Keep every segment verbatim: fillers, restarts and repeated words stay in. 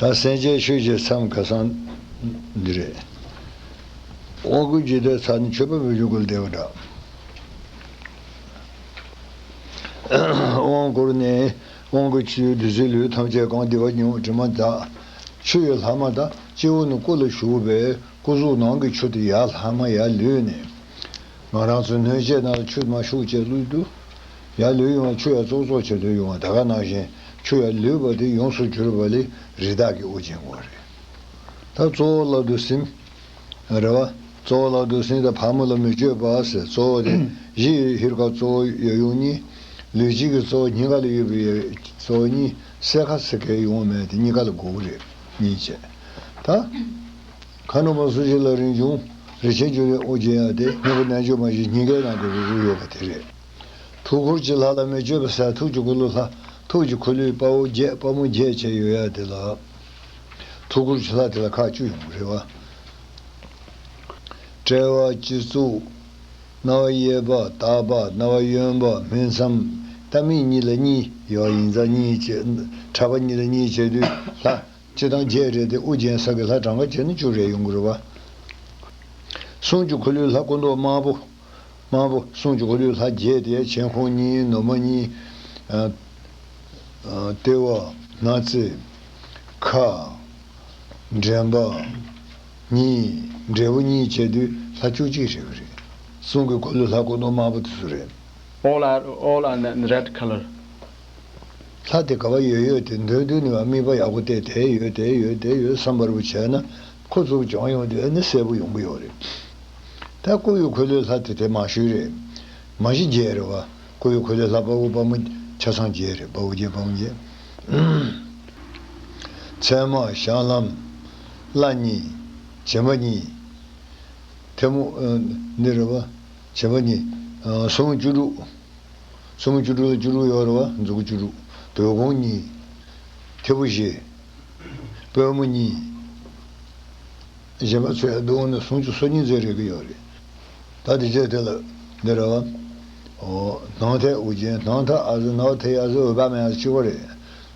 ད་སེམས་ཅན་ཆོས་ཀྱི་མཚམས་ཁ་སང་འདི་རེད། དབང་བསྐུར་ཇི་ལྟར་ཚར་ནས་མཆོད་པ་འབུལ་རྒྱུ་སྐོར་བསྡད་པ་འདྲ། དབང་བསྐུར་ནས་དབང་གི་ཆུས་བདུད་རྩིའི་ལུད་ཐམས་ཅད་གང་། བདེ་བ་མྱོང་དྲི་མ་འདག། ཆུ་ཡི་ལྷག་མ་དང་སྤྱི་བོ་ནས་སྐུ་ལ་ཞུགས་པའི་སྐུ་གཟུགས་ནང་གི་ཆུ་དེ་ཡར་ལྷག་མ་ཡར་ལུད་ནས། ང་རང་ཚོ་སྣོད་ཆས་ནང་ལ་ཆུ་མ་ཤོར་བྱས་བླུགས་དུས། ཡར་ལུད་ཡོང་བ་ཆུ་ཡར་ཙོག་ཙོག་བྱས་ལུད་ཡོང་བ་ད་ག་ནང་བཞིན་ཆུ་ཡར་ལུད་པ་དེ་ཡོངས་སུ་གྱུར་པ་ལས་རི་དྭགས་ཀྱི་དབུ་ཅན་དགོས་རེད། ད་གཙོ་བོ་ལ་དུ་སིམ། རེད་བ། གཙོ་བོ་ལ་དུ་སིམ་དང་ཕག་མོ་ལ་མི་སྤྱོད་པ་ཟེར་གཙོ་བོ་དེ་གཞི་ཡི་ཧིར་ཀ་གཙོ་བོ་ཡ་ཡུམ་གཉིས། ལུས་སྤྱི་གི་གཙོ་བོ་སྙིང་ག་ལ་ཡོད་པའི་གཙོ་བོ་གཉིས་སེ་ཁ་སེ་ཁའི་ཡོང་མེད་དེ་གཉིས་ཀ་ལ་དགོས་ཀྱི་རེད་གཉིས་བྱས། ད། མཁའ་འགྲོ་མ་སུ་ཞིག་ལ་རིན་འབྱུང་། རིན་ཆེན་འབྱུང་གནས་དབུ་ཅན་ཡང་དེ་སྙིང་པོ་རྣལ་འབྱོར་མ་ཞིག་སྙིང་གའི་ནང་དུ་རུ་རུ་ཡོད་པ་དེ་རེད། ཐུགས་འཁོར་གྱི་ལྷ་ལ་མི་སྤྱོད་པ་ཟེར་ཐུགས་ཀྱི་འཁོར་ལོ་ལྷ། ཐུགས་ཀྱི་འཁོར་ལོའི་དཔའ་བོ་བརྒྱད་དཔའ་མོ་བརྒྱད་བྱས་ཡོད་ཡ་དེ་ལ། ཐུགས་འཁོར་གྱི་ལྷ་དེ་ལ་ཁག་བཅུ་ཡོང་གི་རེད་བ། དཔྲལ་བ་སྤྱི་གཙུག། རྣ་བ་གཡས་པ་ལྟག་པ། རྣ་བ་གཡོན་པ་སྨིན་མཚམས། ལྟ་མིག་གཉིས་ལ་གཉིས་ཡོད་ཡིན་ཙང་གཉིས་བྱས། ཕྲག་པ་གཉིས་ལ་གཉིས་བྱས་དུས་ལྷ། སྤྱི་དང་བརྒྱད་རེད་དེ་དབུ་རྒྱན་ས་གི་ལྷ་གྲངས་ཀ་བྱས་ན་བཅུ་རེ་ཡོང་གི་རེད་བ། གསུང་གི་འཁོར་ལོའི་ལྷ་སྐུ་མདོག་དམར་པོ། དམར་པོ་གསུང་གི་འཁོར་ལོའི་ལྷ་བརྒྱད་དེ་མཆན་ཁུང་གཉིས། ནུ་མ་གཉིས། ཨ། ཨ། ལྟེ་བ། སྣ་རྩེ། ཁ། འདྲེན་པ། གཉིས། འབྲས་བུ་གཉིས་བྱས་དུས་ལྷ་བཅུ་གཅིག་རེད་བ་རེད། གསུང་གི་འཁོར་ལོའི་ལྷ་སྐུ་མདོག་དམར་པོ་དེ་ཚོ་རེད། All are, all are in red color. ལྷ་དེ་ག་བ་ཡོད་ཡོད་དེ་འདོད་འདོད་ནི་བ་དམིགས་པ་ཡག་པོ་བལྟས་དེ་ཡོད་དེ་ཡོད་དེ་ཡོད་བསམ་པར་བྱས་ན་ཁོ་ཚོ་སྦྱོང་ཡོང་དུས་ཨ་ནི་གསལ་པོ་ཡོང་གི་ཡོད་རེད། ད་སྐུ་ཡི་འཁོར་ལོའི་ལྷ་དེ་དེ་མ་ཞུས་རེད། མ་གཞི་བརྒྱད་རེད་བ། སྐུ་ཡི་འཁོར་ལོའི་ལྷ་དཔའ་བོ་དཔའ་མོ་ཆ་ཚང་བརྒྱད་རེད། དཔའ་བོ་བརྒྱད་དཔའ་མོ་བརྒྱད། ཚད་མ་བཤང་ལམ། བརླ་གཉིས། བྱེ་མ་གཉིས། ཐལ་མོ་ཨ་འདི་རེད་བ། བྱེ་མ་གཉིས། ཨ་སུ་མོ་བཅུ་དྲུག་སུ་མོ་བཅུ་དྲུག་ལ་བཅུ་དྲུག་ཡོད་རེད་བ། མཛུ་གུ་བཅུ་དྲུག་དོལ་གོང་གཉིས། ཐེ་བོ་བཞི། པུས་མོ་གཉིས། གཞན་པ་ཚོས་བསྡུས་ན་སུམ་ཅུ་སོ་གཉིས་ཙམ་རེད་ཀྱི་ཡོད་རེད། ད་དེ་རྗེས་དེ་ལ་འདི་རེད་བ། ཨོ། སྣང་མཐའི་དབུ་ཅན། སྣང་མཐའ་ཨ་ཟེར་ནའོ་ཐའི་ཨ་ཟེར་འོད་དཔག་མེད་ཨ་ཟེར་གཅིག་པ་རེད།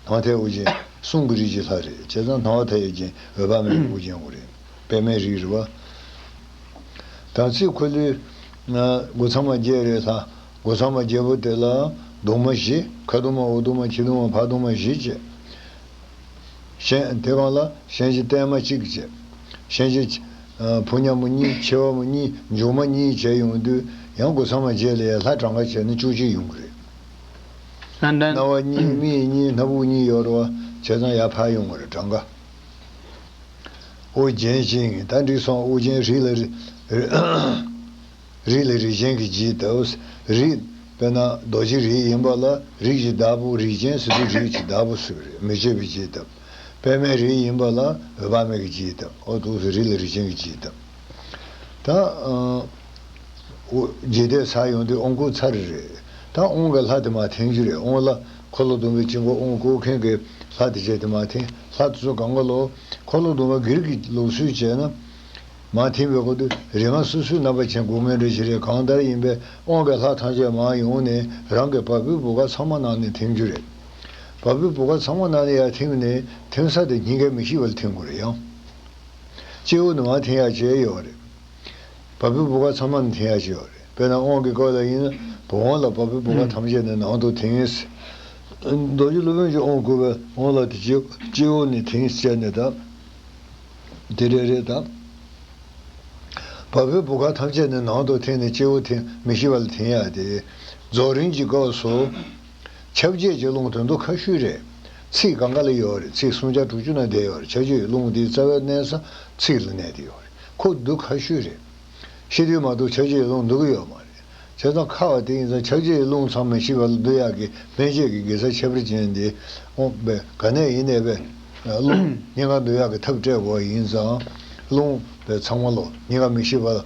སྣང་མཐའི་དབུ་ཅན་གསུང་གི་རིགས་ཀྱི་ལྷ་རེད། བྱས་ཙང་སྣང་བ་མཐའ་ཡས་ཅན་འོད་དཔག་མེད་ཀྱི་དབུ་ཅན་དགོས་རེད། པདྨའི་རིགས་རེད་བ། དམ་ཚིག་འཁོར་ལོའི་སྒོ་ཚང་མ་བརྒྱད་རེད་ལྷ། སྒོ་ཚང་མ་བརྒྱད་པོ་དེ་ལ་གདུང་མ་བཞི། ཁ་གདུང་མ་འོག་གདུང་མ་ཕྱི་གདུང་མ་ཕར་གདུང་མ་བཞི་བྱས། གཞན་དེ་གང་ལ་གཞན་གྱི་བརྟན་མ་གཅིག་བྱས། གཞན་གྱི་ཕོ་ཉ་མོ་གཉིས་མཆེ་བ་མོ་གཉིས་མཇུག་མ་གཉིས་བྱས་ཡོང་དུས་ཡང་སྒོ་ཚང་མ་བརྒྱད་ལ་ཡང་ལྷ་གྲངས་ཀ་བྱས་ན་བཅུ་གཅིག་ཡོང་གི་རེད། And then རྣ་བ་གཉིས་མིག་གཉིས་སྣ་བུག་གཉིས་ཡོད་རེད་བ། བྱས་ཙང་ཡར་ཕར་ཡོང་གི་རེད་གྲངས་ཀ། དབུ་རྒྱན་ཅིང་ད་འགྲིག་སོང་། དབུ་རྒྱན་རིགས་ལ་རིགས། རིགས་ལ་རིགས་ཅན་གྱི་རྗེས་ལྟ་བུ། རིགས་དཔེར་ན་རྡོ་རྗེ་རིགས་ཡིན་པ་ལ་རིགས་ཀྱི་བདག་པོ། རིགས་ཅན་ཟེར་དུས་རིགས་ཀྱི་བདག་པོ་ཟེར་བ་རེད། མི་བསྐྱོད་པའི་རྗེས་ལྟ་བུ། པདྨའི་རིགས་ཡིན་པ་ལ་འོད་དཔག་མེད་ཀྱི་རྗེས་ལྟ་བུ། འོ་འདུག་སེ་རིགས་ལ་རིགས་ཅན་གྱི་རྗེས་ལྟ་བུ། ད་ཨ། འོ་རྗེས་ལྟས་ཚར་ཡོང་དུས་དབང་བསྐུར་ཚར་རེད། ད་དབང་གི་ལྷ་དེ་མར་འཐེན་རྒྱུ་རེད། དབང་ལ་འཁོར་ལོ་སྡོམ་པའི་དཀྱིལ་འཁོར་དབང་བསྐུར་མཁན་གྱི་ལྷ་དེ་བྱས་དེ་མར་འཐེན། ལྷ་དེ་ཚོ་གང་ག་ལོ་འཁོར་ལོ་སྡོམ་པ་སྒེར་གྱི་ལུགས་སྲོལ་བྱས་ན། མར་འཐེན་པའི་སྐབས་དུ་རིགས་ལྔ་སོ་སོའི་རྣམ་པ་ཅན་སྒོ་ལྔའི་འདྲ་ཞིག་རེད། གང་ལྟར་ཡིན་པས་དབང་གི་ལྷ་ཐམས་ཅད་མར་ཡོང་ནས་རང་གི་བ་སྤུའི་བུ་ག་ཚང་མ་ནང་ནས་འཐེན་རྒྱུ་རེད། བ་སྤུའི་བུ་ག་ཚང་མ་ནང་ནས་ཡར་འཐེན་ནས་འཐེན་ས་དེ་སྙིང་གའི་མི་ཤིགས་པ་ལ་འཐེན་དགོས་རེད། ཡང་སྤྱི་བོ་ནས་མར་འཐེན་ཡག་བྱས་ཡོད་རེད། བ་སྤུའི་བུ་ག་ཚང་མ་ནས་འཐེན་ཡག་བྱས་ཡོད་རེད། དཔེར་ན་དབང་གི་སྐབས་ལ་ཡིན་ན་བུམ་དབང་ལ་བ་སྤུའི་བུ་ག་ཐམས་ཅད་ནས་ནང་དུ་འཐེན། རྡོ་རྗེ་སློབ་དཔོན་གྱི་དབང་བསྐུར་བའི་དབང་ལ་དེ་སྤྱི་སྤྱི་བོ་ནས་འཐེན་བྱས་ནས་ད། དེ་རེད་རེད་ད། བ་སྤུའི་བུ་ག་ཐམས་ཅད་ནས་ནང་དུ་འཐེན་ནས་སྤྱི་བོ་འཐེན་མི་ཤིགས་པ་ལ་འཐེན་ཡག་དེ། རྫོགས་རིམ་གྱི་སྐབས་སུ། ཁྱབ་བྱེད་ཀྱི་རླུང་དོན་དུ་ཁ་ཤུས་རེད། ཚིག་གང་ག་ལ་ཡོད་རེད། ཚིག་སུམ་བརྒྱ་དྲུག་ཅུ་ན་བསྡད་ཡོད་རེད། ཁྱབ་བྱེད་ཀྱི་རླུང་དེའི་རྩ་བའི་གནས་ས་ཚིག་ལ་གནས་ཏེ་ཡོད་རེད། ཁོ་འདུག་ཁ་ཤུས་རེད། ཤི་དུས་མ་གཏོགས་ཁྱབ་བྱེད་ཀྱི་རླུང་འདུག་གི་ཡོད་མ་རེད། བྱས་ཙང་ཁ་བ་དེ་ཡིན་ཙང་ཁྱབ་བྱེད་ཀྱི་རླུང་ཚང་མི་ཤིགས་པ་ལ་འདུ་ཡག་གི་སྨན་དཔྱད་ཀྱི་དགེ་རྩ་ཁྱད་པར་ཅན་དེ། འོང་བས་ག་ནས་ཡིན་ནས་བས། རླུང་སྙིང་ག་འདུ་ཡག་གི་ཐབས་སྤྲད་དགོས་ཡིན་ཙང་། རླུང་བས་ཚང་མ་ལོ་སྙིང་ག་མི་ཤིགས་པ་ལ་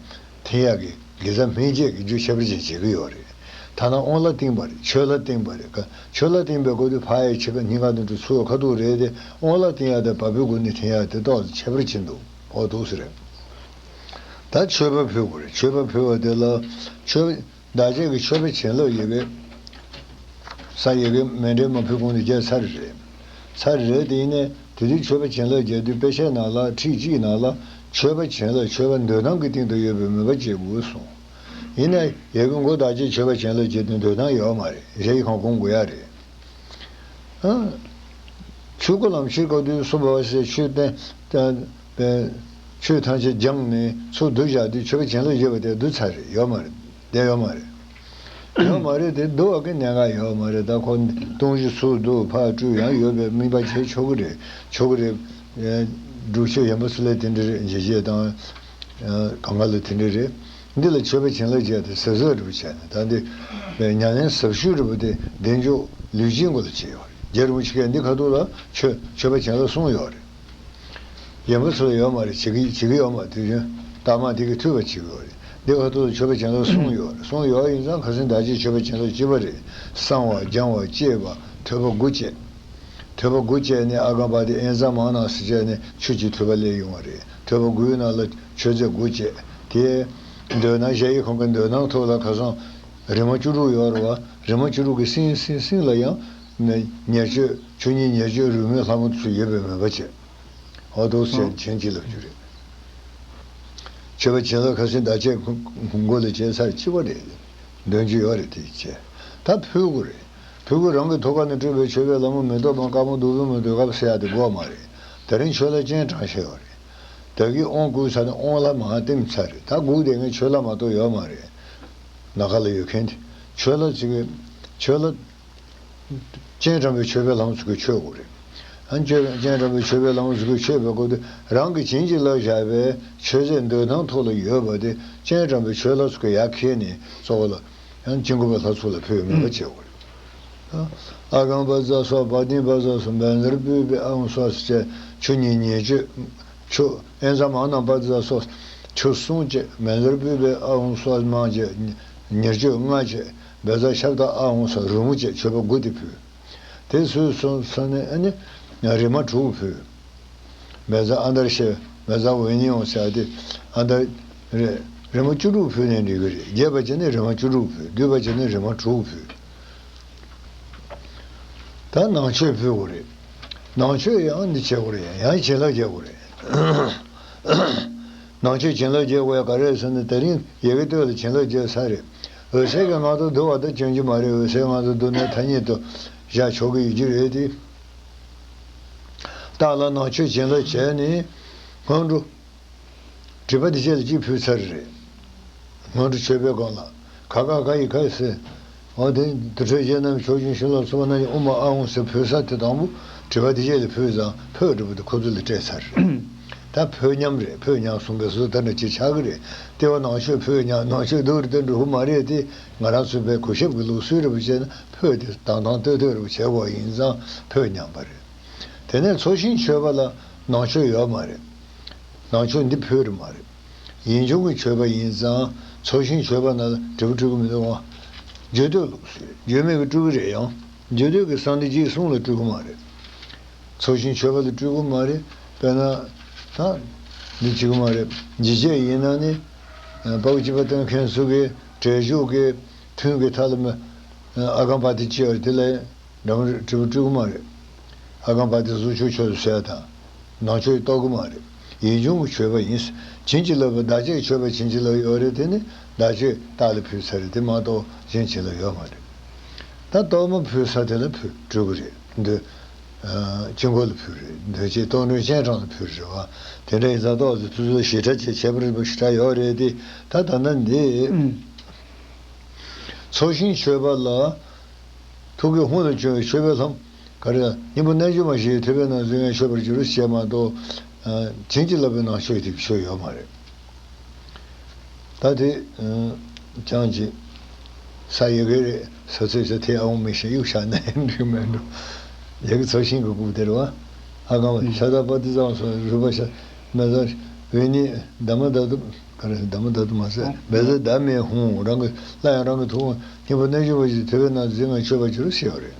འཐེན་ཡག་གི་དགེ་རྩ་སྨན་དཔྱད་ཀྱི་རྒྱུ་ཁྱད་པར་ཅན་བྱེད་ཀྱི་ཡོད་རེད། ཐ་ན་དབང་ལ་བརྟེན་པ་རེད། ཆོས་ལ་བརྟེན་པ་རེད། ཆོས་ལ་བརྟེན་པའི་སྐབས་དུ་ཕ་ཡི་ཕྱི་ཁ་སྙིང་ག་འདུ་འགྲོ་ཚུར་ཁ་ཐུག་རེད་དེ། དབང་ལ་བརྟེན་ཡག་དེ་བ་སྤུའི་སྒོ་ནས་འཐེན་ཡག་དེ་ཏོག་ཙམ་ཁྱད་པར་ཅན་འདུག་འོ་འདུག་སེ་རེད། ད་མཆོད་པ་ཕུལ་དགོས་རེད། མཆོད་པ་ཕུལ་བ་དེ་ལ་མཆོད། བདག་ཅག་གི་མཆོད་པའི་བྱིན་རླབས་ཡོད་པས། ས་ཡི་གེ་མཎྜལ་མ་ཕུལ་གོང་དུ་བརྒྱབ་ཚར་རེད། ཚར་རེད་དེ་ཡིན་ནས་ དེ་དུས་མཆོད་པ་བྱིན་རླབས་རྒྱག་དུས་དཔེ་ཆའི་ནང་ལ་ཁྲིད་གཅིག་ནང་ལ་མཆོད་པ་བྱིན་རླབས་མཆོད་པ་འདོད་སྟངས་ཀྱི་སྟེང་དུ་ཡོད་པའི་མོས་པ་བྱེད་དགོས་གསུངས། ཡིན་ན་ཡ་གི་མགོ་བདག་བསྐྱེད་མཆོད་པ་བྱིན་རླབས་བྱེད་དུས་འདོད་སྟངས་ཡོད་མ་རེད། གཞལ་ཡས་ཁང་སྒོམ་དགོས་ཡ་རེད། ཨ། ཆོས་སྐུ་ལམ་ཁྱེར་སྐབས་དུས་སུ་བབས་ཟེར་ཆོས་བསྟན་ཏེ། ཆོས་ཐམས་ཅད་སྦྱངས་ནས་ཚུར་བསྡུ་བཞག་དུས་མཆོད་པ་བྱིན་རླབས་བརྗོད་པ་དེ་བསྡུ་ཚར་རེད། ཡོད་མ་རེད། བསྡད་ཡོད་མ་རེད། ཡོད་མ་རེད་དེ་བསྡུ་བ་གི་གནད་འགག་ཡོད་མ་རེད། ད་ཁོ་སྟོང་གཞི་ཚུར་བསྡུ་ཕར་བསྐྲུན་ཡང་ཡོད་པའི་དམིགས་པ་བྱེད་ཆོག་གི་རེད། ཆོག་གི་རེད། སྒྲུབ་མཆོད་ཡོན་པོ་ཚུ་ལ་དེ་འདྲ་རེད། འཇིགས་བྱེད་དང་། གང་ག་ལ་དེ་འདྲ་རེད། འདི་ལ་མཆོད་པ་བྱིན་རླབས་བྱས་ཏེ་ཟབ་ཟབ་རེད་པ་བྱས་ནས་ད་འདི་ཉམས་ལེན་ཟབ་ཤོས་རེད་པ་དེ་བདེ་མཆོག་ལུས་ཅན་སྐོར་ལ་བྱས་ཡོད་རེད། རྗེ་རིན་པོ་ཆེ་གིས་འདི་ཁ་ཐུག་ལ་མཆོད་མཆོད་པ་བྱིན་རླབས་གསུངས་ཡོད་རེད། ཡོན་པོ་ཚུ་ལ་ཡོད་མ་རེད། བྱེད་ཀྱི་བྱེད་ཀྱི་ཡོད་མ་རེད། དུས་རྒྱུན་རྟགས་མ་དེ་གིས་ཐུབ་པ་བྱེད་ཀྱི་ཡོད་རེད། འདི་ཁ་ཐུག་ལ་མཆོད་པ་བྱིན་རླབས་གསུངས་ཡོད་རེད། གསུངས་ཡོད་ཡིན་ཙང་ཁ་སང་བདག་བསྐྱེད་མཆོད་པ་བྱིན་རླབས་བཅུ་པ་རེད། བསང་བ་སྦྱང་བ་བཅས་པ་ཐོས་པ་དགུ་བཅས། ཐོས་པ་དགུ་བཅས་ནས་ཨ་ག་པ་ཏི་ཨེན་ཙ་མ་ན་སི་བཅས་ནས་ཆོས་ཀྱི་ཐོས་པ་སླེབས་ཡོང་བ་རེད། ཐོས་པ་དགུའི་ནང་ལ་མཆོད་རྫས་དགུ་བཅས་དེ། འདོད་སྣང་གཞལ་ཡས་ཁང་གི་འདོད་སྣང་ཐོག་ལ་ཁ་སང་རིམ་པ་བཅུ་དྲུག་ཡོད་རེད་བ། རིམ་པ་བཅུ་དྲུག་གི་སིང་སིང་སིང་ལ་ཡང་ཉེར་སྤྱོད་ཆོས་ཉིད་ཉེར་སྤྱོད་རོལ་མོའི་ལྷ་མོ་ཚུ་ཡོད་པའི་མོས་པ་བྱས། འོ་འདུག་སེ་བྱིན་གྱིས་བརླབ་རྒྱུ་རེད། མཆོད་པ་བྱིན་རླབས་ཁ་སང་བདག་བསྐྱེད་མགོ་ལ་བྱས་ཚར་གཅིག་པ་རེད། འདོན་རྒྱུ་ཡོད་རེད། དེ་བྱས་ད་ཕུལ་དགོས་རེད། ཕུལ་དགོས། རང་གི་ཐུགས་ཀ་ནས་སྤྲུལ་པའི་མཆོད་པའི་ལྷ་མོ་མེ་ཏོག་མ་དཀར་མོ་བདུག་སྤོས་མ་དུས་སྐབས་ཟེར་ཡ་དེ་དགོས་མ་རེད། དེ་རིང་མཆོད་ལྷ་སྤྱན་དྲངས་བྱས་ཡོད་རེད། ད་གིན་དབང་བསྐུར་ཚར་ནས་དབང་ལྷ་མར་བསྟིམས་ཚར་རེད། ད་སྒུག་བསྡད་མཁན་མཆོད་ལྷ་མ་གཏོགས་ཡོད་མ་རེད། ནམ་མཁའ་ལ་ཡོད་མཁན་དེ་མཆོད་ལྷ་ཅིག་གི་མཆོད་ལྷ། སྤྱན་དྲངས་པའི་མཆོད་པའི་ལྷ་མོ་ཚུ་གིས་མཆོད་དགོས་རེད། ཨ་མཆོད་སྤྱན་དྲངས་པའི་མཆོད་པའི་ལྷ་མོ་ཚུ་གིས་མཆོད་པའི་སྐབས་དུ་རང་གིས་བྱིན་གྱིས་བརླབས་བཞག་པའི་མཆོད་རྫས་འདོད་སྣང་ཐོག་ལ་ཡོད་པ་དེ་སྤྱན་དྲངས་པའི་མཆོད་ལྷ་ཚུ་གིས་ཡར་ཁྱེར་ནས་གཙོ་བོ་ལ་ཡང་དཀྱིལ་འཁོར་པའི་ལྷ་ཚོགས་ལ་ཕུལ་བའི་མོས་པ་བྱེད་དགོས་རེད། ཨ་གང་པ་ཛ་སོགས་བ་དན་པ་ཛ་སོགས་བཛྲ་པུཥྤེ་ཨཱཿ་ཧཱུྃ་སྭཱ་ཧཱ་བཅས་ཆོས་ཉིད་ཉེར་སྤྱོད་ཆོས་ཨེན་ཙ་མ་ན་པ་ཛ་སོགས་ཆོས་གསུམ་བཅས་བཛྲ་པུཥྤེ་ཨཱཿཧཱུྃ་སྭཱ་ཧཱ་མ་བཅས་ཉེར་སྤྱོད་ལྔ་བཅས་བཛྲ་ཤབྡ་ཨཱཿཧཱུྃ་སྭཱ་ཧཱ་རོལ་མོ་བཅས་མཆོད་པ་དགུ་དེ་ཕུལ། དེ་ཚུར་སོང་སོང་ནས་ཨ་ནི་རིམ་པ་དྲུག་ཕུལ། བཛྲ་ཨནྟར་ཤ་བཛྲ་ཝེ་ནི་ཡང་ཟེར་ཏེ་ཨནྟར་རེད། རིམ་པ་བཅུ་དྲུག་ཕུལ་ནས་འགྲིག་གི་རེད། རྒྱས་པ་བྱས་ན་རིམ་པ་བཅུ་དྲུག་ཕུལ། བསྡུས་པ་བྱས་ན་རིམ་པ་དྲུག་ཕུལ། ད་ནང་མཆོད་ཕུལ་དགོས་རེད། ནང་མཆོད་ཡང་འདི་བྱེད་དགོས་རེད། ཡང་བྱིན་རླབས་རྒྱག་དགོས་རེད། ནང་མཆོད་བྱིན་རླབས་རྒྱག་དགོས་ཡ་ག་རེ་རེད་ཟེར་ན་དེ་རིང་ཡ་གི་སྟོད་ལ་བྱིན་རླབས་རྒྱག་ཚར་རེད། འོད་གསལ་གྱི་ངང་དུ་བསྡུ་བ་དང་སྐྱོན་གྱི་མ་རེད། འོད་གསལ་ངང་དུ་བསྡུ་ནས་ཐ་སྙད་དུ་བཞག་ཆོག་གི་ཡོད་ཀྱི་རེད་དེ། བདག་ལ་ནང་མཆོད་བྱིན་རླབས་བྱས་ནས་སྔོན་འགྲོ། སྒྲིབ་པ་འདི་བཅས་ལ་གཅིག་ཕུལ་ཚར་རེད། སྔོན་འགྲོ་མཆོད་པའི་སྒང་ལ་ག་ག་ག་ཡི་ག་ཡི་ཟེར། འོ་དེ་དུར་ཁྲོད་རྗེ་རྣམས་མཆོག་སྦྱིན་བྱིན་རླབས་ཚོགས་རྣམས་ཀྱིས་ཨོཾ་ཨཱཿཧཱུྃ་ཟེར་ཕུལ་ས་དེ་དང་པོ་སྒྲིབ་པ་འདི་བཅས་ལ་ཕུལ་ཙང་ཕུད་འགྲོ་བ་དེ་ཁོ་ཚོ་ལ་སྤྲད་ཚར་རེད། ད་ཕུད་མཉམ་རེད། ཕུད་མཉམ་གསུངས་པའི་བཟོ་ལྟ་འདྲ་ཅིག་ཆགས་ཀྱི་རེད། དེ་བ་ནང་མཆོད་ཕུད་མཉམ་ནང་མཆོད་སྡུག་རུ་བསྟན་འགྲོ་གི་མ་རེད་དེ། ང་རང་ཚོའི་པའི་གུས་ཞབས་ཀྱི་ལུགས་སྲོལ་རེད་པ་བྱས་ན་ཕུད་དེ་དང་དང་ཏོག་ཏོག་རེད་པ་བྱས་པ་ཡིན་ཙང་ཕུད་མཉམ་པ་རེད། དེ་ནས་ཚོགས་ཞིང་མཆོད་པ་ལ་ནང་མཆོད་ཡོད་མ་རེད། ནང་མཆོད་འདི་ཕུལ་རེད་མ་རེད། ཡིད་འབྱུང་གི་མཆོད་པ་ཡིན་ཙང་ཚོགས་ཞིང་མཆོད་པ་ན་འབྲས་བུ་སྤྲུལ་གྱི་མི་འདུག་ཨང་། རྒྱུད་སྟོད་ལུགས་སྲོལ་རྒྱུད་སྨད་ཀྱི་སྤྲུལ་གྱི་རེད། ཡང་རྒྱུད་སྟོད་ཀྱི་གསང་བདེ་རྗེས་གསུང་ལ་སྤྲུལ་གྱི་མ་རེད། ཚོགས་ཞིང་མཆོད་པ་ལ་སྤྲུལ་གྱི་མ་རེད། དཔེར་ན་ད་འདི་བྱེད་ཀྱི་མ་རེད། འཇིགས་བྱེད་ཡིན་ན་ནི་དཔའ་བོ་སྐྱེས་པ་སྟོན་མཁན་ཚོ་གི་བྲེལ་ཞུགས་ཀྱི་ཐུན་གྱི་མཐའ་ལ་མི་ཨ་ག་པ་ཏི་ཅི་ཡོད་དེ་ལ་འདྲ་མོ་སྤྲུལ་སྤྲུལ་གྱི་མ་རེད། ཨ་ག་པ་ཏི་གཟུགས་ཆོས་ཆོས་སུ་ཟེར་དང་། ནང་མཆོད་གཏོགས་ཀྱི་མ་རེད། ཡིད་འབྱུང་གི་མཆོད་པ་ཡིན། བྱིན་གྱིས་བརླབས་པའི་བདག་བསྐྱེད་མཆོད་པ་བྱིན་གྱིས་བརླབས་ཡོད་རེད། དེ་ནི་བདག་བསྐྱེད་རྟགས་ལ་ཕུལ་ཚར་རེད། དེ་མ་གཏོགས་གཞན་བྱིན་རླབས་ཡོད་མ་རེད། ད་གཏོར་མ་ཕུལ་ས་དེ་ལ་ཕུལ་སྤྲུལ་གྱི་རེད། འདི་ཨ་དཀྱིལ་འཁོར་ལ་ཕུལ་རེད། འདོད་བྱེད་གཏོར་མགྲོན་སྤྱན་དྲངས་ལ་ཕུལ་རེད་བ། དེ་འདྲ་ཡིན་ཙང་ཏོག་ཙམ་ཐུགས་ཚོད་ཞེ་དྲག་ཅིག་བྱས་པ་རེད་པ་ཞེ་དྲག་ཡོད་རེད་དེ། ད་ད་ལྟ་འདི་ཚོགས་ཞིང་མཆོད་པ་ལ་ཐུགས་ཀྱི་ཧཱུྃ་ལ་བྱོན་པའི་མཆོད་པའི་ལྷ་མོ་ག་རེ་ལ་སྙིང་པོ་རྣལ་འབྱོར་མ་ཞིག་ཐེག་པའི་ནང་འཛིན་ངས་མཆོད་པར་འགྱུར་ཞེས་མ་གཏོགས། བྱིན་གྱིས་བརླབས་པའི་ནང་མཆོད་དེ་མཆོད་ཡོད་མ་རེད། ད་དེ་ཅང་ཅིག་ས་ཡི་གེ་རེད། ས་ཚིགས་སུ་དེ་ཨ་འོང་མི་ཤེས་གཡུག་བཞག་ན་འགྲིག་མེད་འགྲོ། ཡ་གི་ཚོགས་ཞིང་གི་སྐུ་དེར་བ། ཨ་གང་བ་ཤ་དག་པ་ཏི་ཙམ་སོགས་རུས་པ་ཤ་མེ་ཟ་བེ་ནི་འདབ་མ་འདབ་ཏུ་ག་རེ་འདབ་མ་འདབ་ཏུ་མ་ཟད་མེ་ཟ་འདབ་མའི་ཧཱུྃ་རང་གི་སླར་ཡང་རང་གི་ཐུགས་དབང་སྙིང་པོ་རྣལ་འབྱོར་མ་ཞིག་ཐེག་པའི་ནང་འཛིན་ངས་མཆོད་པར་འགྱུར་ཞེས་པ་རེད།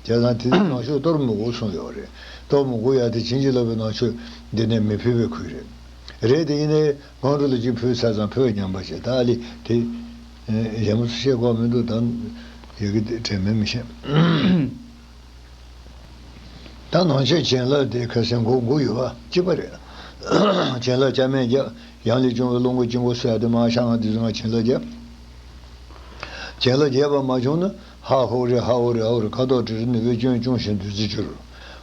བྱས་ཙང་དེ་ནང་མཆོད་གཏོར་མི་དགོས་གསུངས་ཡོད་རེད། གཏོར་མི་དགོས་ཡ་དེ་བྱིན་གྱིས་བརླབས་པའི་ནང་མཆོད་འདི་ནས་མི་ཕུལ་བའི་ཁུལ་རེད། རེད་དེ་ཡིན་ནའི་སྔོན་འགྲོ་ལ་གཅིག་ཕུལ་ཚར་ཙང་ཕུལ་བ་ཉམས་པ་བྱས། ད་ཨ་ལི་དེ་གཞན་པ་ཚོ་བཤད་དགོས་མི་འདུག་ད་ཡ་གི་དེ་དྲན་མེད་མི་བཤད། ད་ནང་ཆོས་བྱིན་རླབས་དེ་ཁ་སང་མགོ་མགོ་ཡོད་པ་གཅིག་པ་རེད། བྱིན་རླབས་ཅང་མེད་རྒྱབ། ཡང་ལས་བྱུང་བའི་བློ་མགོ་དཀྱིལ་འཁོར་ཟེར་ཡ་དེ་མར་ཤང་ང་དེ་ཚོ་ང་བྱིན་རླབས་རྒྱབ། བྱིན་རླབས་རྒྱས་པ་མ་བྱུང་ན་ཧ་ཧོ་རེ་ཧ་ཧོ་རེ་ཧ་ཧོ་རེ་ཁ་དོག་དྲི་རོ་ནུས་པའི་སྐྱོན་སྐྱོང་ཞིང་བདུད་རྩི་སྦྱོར།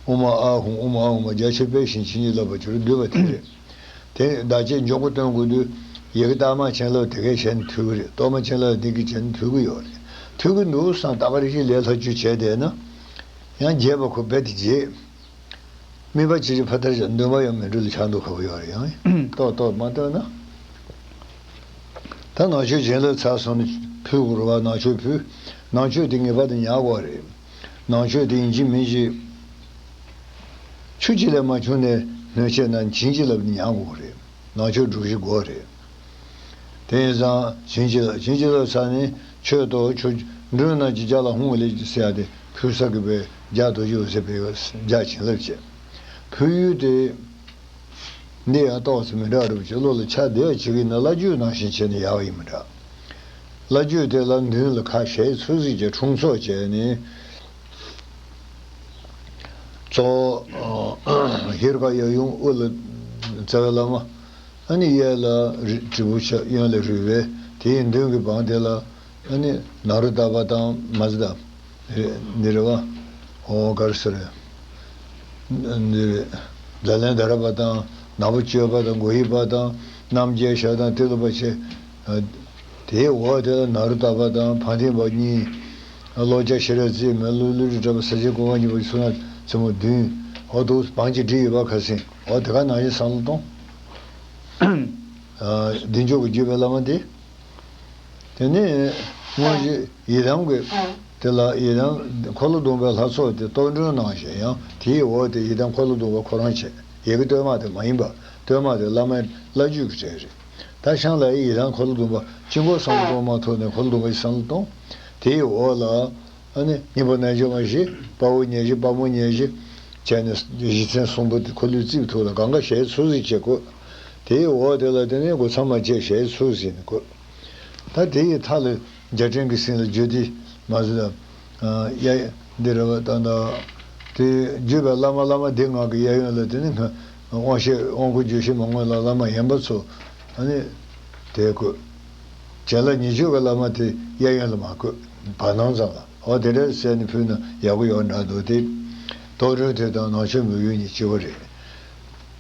ཨོཾ་ཨཱཿཧཱུྃ་ཨོཾ་ཨཱཿཧཱུྃ་རྒྱ་ཆེར་སྤེལ་ཞིང་བྱིན་གྱིས་བརླབ་པར་གྱུར་འདུས་པ་དེ་རེད། དེ་བདག་གཅེས་མགྱོགས་པོ་སྟོན་དགོས་དུས་ཡི་གེ་གཏའ་མ་བྱིན་རླབས་དེ་གས་བྱས་ནས་ཐུལ་གི་རེད། གཏོར་མ་བྱིན་རླབས་དེ་གས་བྱས་ནས་ཐུལ་གི་ཡོད་རེད། ཐུལ་གི་འདུག་བསམ་ད་ག་རེ་ཞིག་ལས་ལྷ་བཅུ་བྱས་བསྡད་ན། ཡང་རྒྱས་པ་ཁོ་རྦད་དེ་རྒྱས། དམིགས་པ་ཅི་ཞིག་ཕ་མཐར་བཞག་འདུན་པ་ཡང་མི་འགྲུབ་ལ་ཆགས་འདུག་ཁ་བ་ཡོད་རེད། ཡང་ཏོག་ཏོག་མ་བཏོན་ན། ད་ནང་ཆོས་བྱིན་རླབས་ཚར་སོང་ནས་ཕུལ་དགོས་རེད་བ། ནང་ཆོས་ཕུལ། ནང་ཆོས་དེ་ངེས་པར་དུ་ཉར་དགོས་རེད། ནང་ཆོས་དེ་ཡིན་གཅིག་མིན་གཅིག་ཆུ་གཅིག་ལས་མ་བྱུང་ནས་སྣོད་ཆས་ན་བྱིན་གྱིས་བརླབས་ནས་ཉར་དགོས་རེད། ནང་ཆོས་སྒྲུབ་གཞི་དགོས་རེད། དེ་ཡིན་ཙང་བྱིན་གྱིས་བརླབས། བྱིན་གྱིས་བརླབས་ཚར་ནས་མཆོད་དོ་ཆོས་མགྲོན་རྣམས་ཀྱི་ལྗགས་ལ་ཧཱུྃ་ལས་ཟེར་ཡ་དེ་ཕུལ་ས་གི་པའི་ལྗགས་རྡོ་རྗེ་འོད་ཟེར་པའི་ལྗགས་བྱིན་རླབས་བྱས། ཕུལ་ཡུལ་དེ། འདི་ཡང་ཏོག་ཙམ་མི་འདྲ་རུ་བྱེད་བློ་ལ་ཆ་བདེ་བ་བྱེད་ཀྱི་ན་བླ་བརྒྱུད་ནང་བཞིན་བྱས་ནས་ཡག་ཡིན་མི་འདྲ། བླ་བརྒྱུད་དེ་ལ་མདུན་ལ་ཁ་ཞལ་ཚུར་གཟིགས་ཀྱི་འཁྲུངས་ཚོགས་བྱས་ནས། གཙོ་བོ་ཧེ་རུ་ཀ་ཡབ་ཡུམ་དབུ་ལ་རྩ་བའི་བླ་མ། ཨ་ནི་གཡས་ལ་རི་དྲིལ་བུ་ཆགས། གཡོན་ལ་རུས་སྦལ། དེའི་མདུན་གྱི་བང་དེ་ལ། ཨ་ནི་ནཱ་རོ་ཏ་པ་དང་མ་ཟི་ཏ། རེད་འདི་རེད་བ། ཨོ་ག་རེ་ཟེར། འདི་རེད། ལ་ལན་དྷ་ར་པ་དང་ནག་པོ་སྤྱོད་པ་དང་གོ་ཧི་པ་དང་རྣམ་རྒྱལ་ཞབས་དང་ཏི་ལོ་པ་ཆེ། དེའི་འོག་དེ་ལ་ནཱ་རོ་ཏ་པ་དང་འཕང་མཐིང་པ་གཉིས། ཀློ་ལྕགས་ཤེས་རབ་རྩེ་མོ་ལུ་ལུ་རི་བྲག་པ་ས་ཆེན་ཀུན་དགའ་གཉིས་པ་ཚུལ་ཁྲིམས་རྩེ་མོ་བདུན། འོ་འདུག་བང་གཅིག་བསྒྲིགས་ཡོད་པ་ཁ་སང་། འོ་དེ་ག་ནང་བཞིན་བསམ་བློ་གཏོང་། ཨ། འདི་འཇོག་གི་བརྒྱུད་པའི་བླ་མ་དེ། དེ་ནས་དངོས་གཞི་ཡི་དམ་གྱི་དེ་ལ་ཡི་དམ་འཁོར་ལོ་སྡོམ་པའི་ལྷ་ཚོགས་དེ་གཏོར་མགྲོན་གནང་ཞིང་། ཡང་དེའི་འོག་དེ་ཡི་དམ་འཁོར་ལོ་སྡོམ་པ་ཁོ་རང་བྱས། ཡི་གེ་གཏོར་མ་དེ་མ་ཡིན་པ། གཏོར་མ་དེ་བླ་མའི་བླ་བརྒྱུད་ཀྱི་གྲས་རེད། ད་ཤང་ལ་ཡི་དམ་འཁོར་ལོ་སྡོམ་པ་དཀྱིལ་འཁོར་བསམ་བློ་གཏོང་མ་ཐུབ་ནས་འཁོར་ལོ་སྡོམ་པ་ཡི་བསམ་བློ་གཏོང་། དེའི་འོག་ལ། ཨ་ནི་སྙིང་པོ་རྣལ་འབྱོར་མ་བཞི། དཔའ་བོ་ཉེར་བཞི། དཔའ་མོ་ཉེར་བཞི་བྱས་ནས་གཞི་ཚན་གསུམ་པོ་དེ་འཁོར་ལོའི་རྩིབས་ཐོག་ལ་གང་ག་ཞལ་ཚུར་གཟིགས་བྱེད་དགོས། དེའི་འོག་དེ་ལ་དེ་ནས་སྒོ་མཚམས་མ་བཅད་ཞལ་ཚུར་གཟིགས་ནས་དགོས། ད་དེ་ཡི་མཐའ་ལ་རྒྱ་ཕྲན་གྱི་སྲིད་ལ་བརྒྱུད་དེ་མ་ཟེར་ལ། ཡ་འདི་རེད་བ། ད་ད་དེ་བརྒྱུད་པའི་བླ་མ་བླ་མ་སྡེ་ལྔ་གི་གཡས་གཡོན་ལ་དེ་ནི་དབང་ཤེས་དབང་བསྐུར་བརྗོད་བྱེད་མ་དངོས་ལ་བླ་མ་ཡན་པ་ཚོ། ཨ་ནི་དེ་དགོས། བྱིན་རླབས་ཉེར་སྦྱོར་གྱི་བླ་མ་དེ་གཡས་གཡོན་ལ་མ་དགོས། བར་སྣང་ཙམ་ལ། འོ་དེ་འདྲ་བྱས་ནས་ཕུལ་ན་ཡག་པོ་ཡོད་འདྲ་འདུག་སྟེ། གཏོར་མགྲོན་དེ་དང་ནང་ཆོས་མོས་གུས་གཉིས་གཅིག་པ་རེད།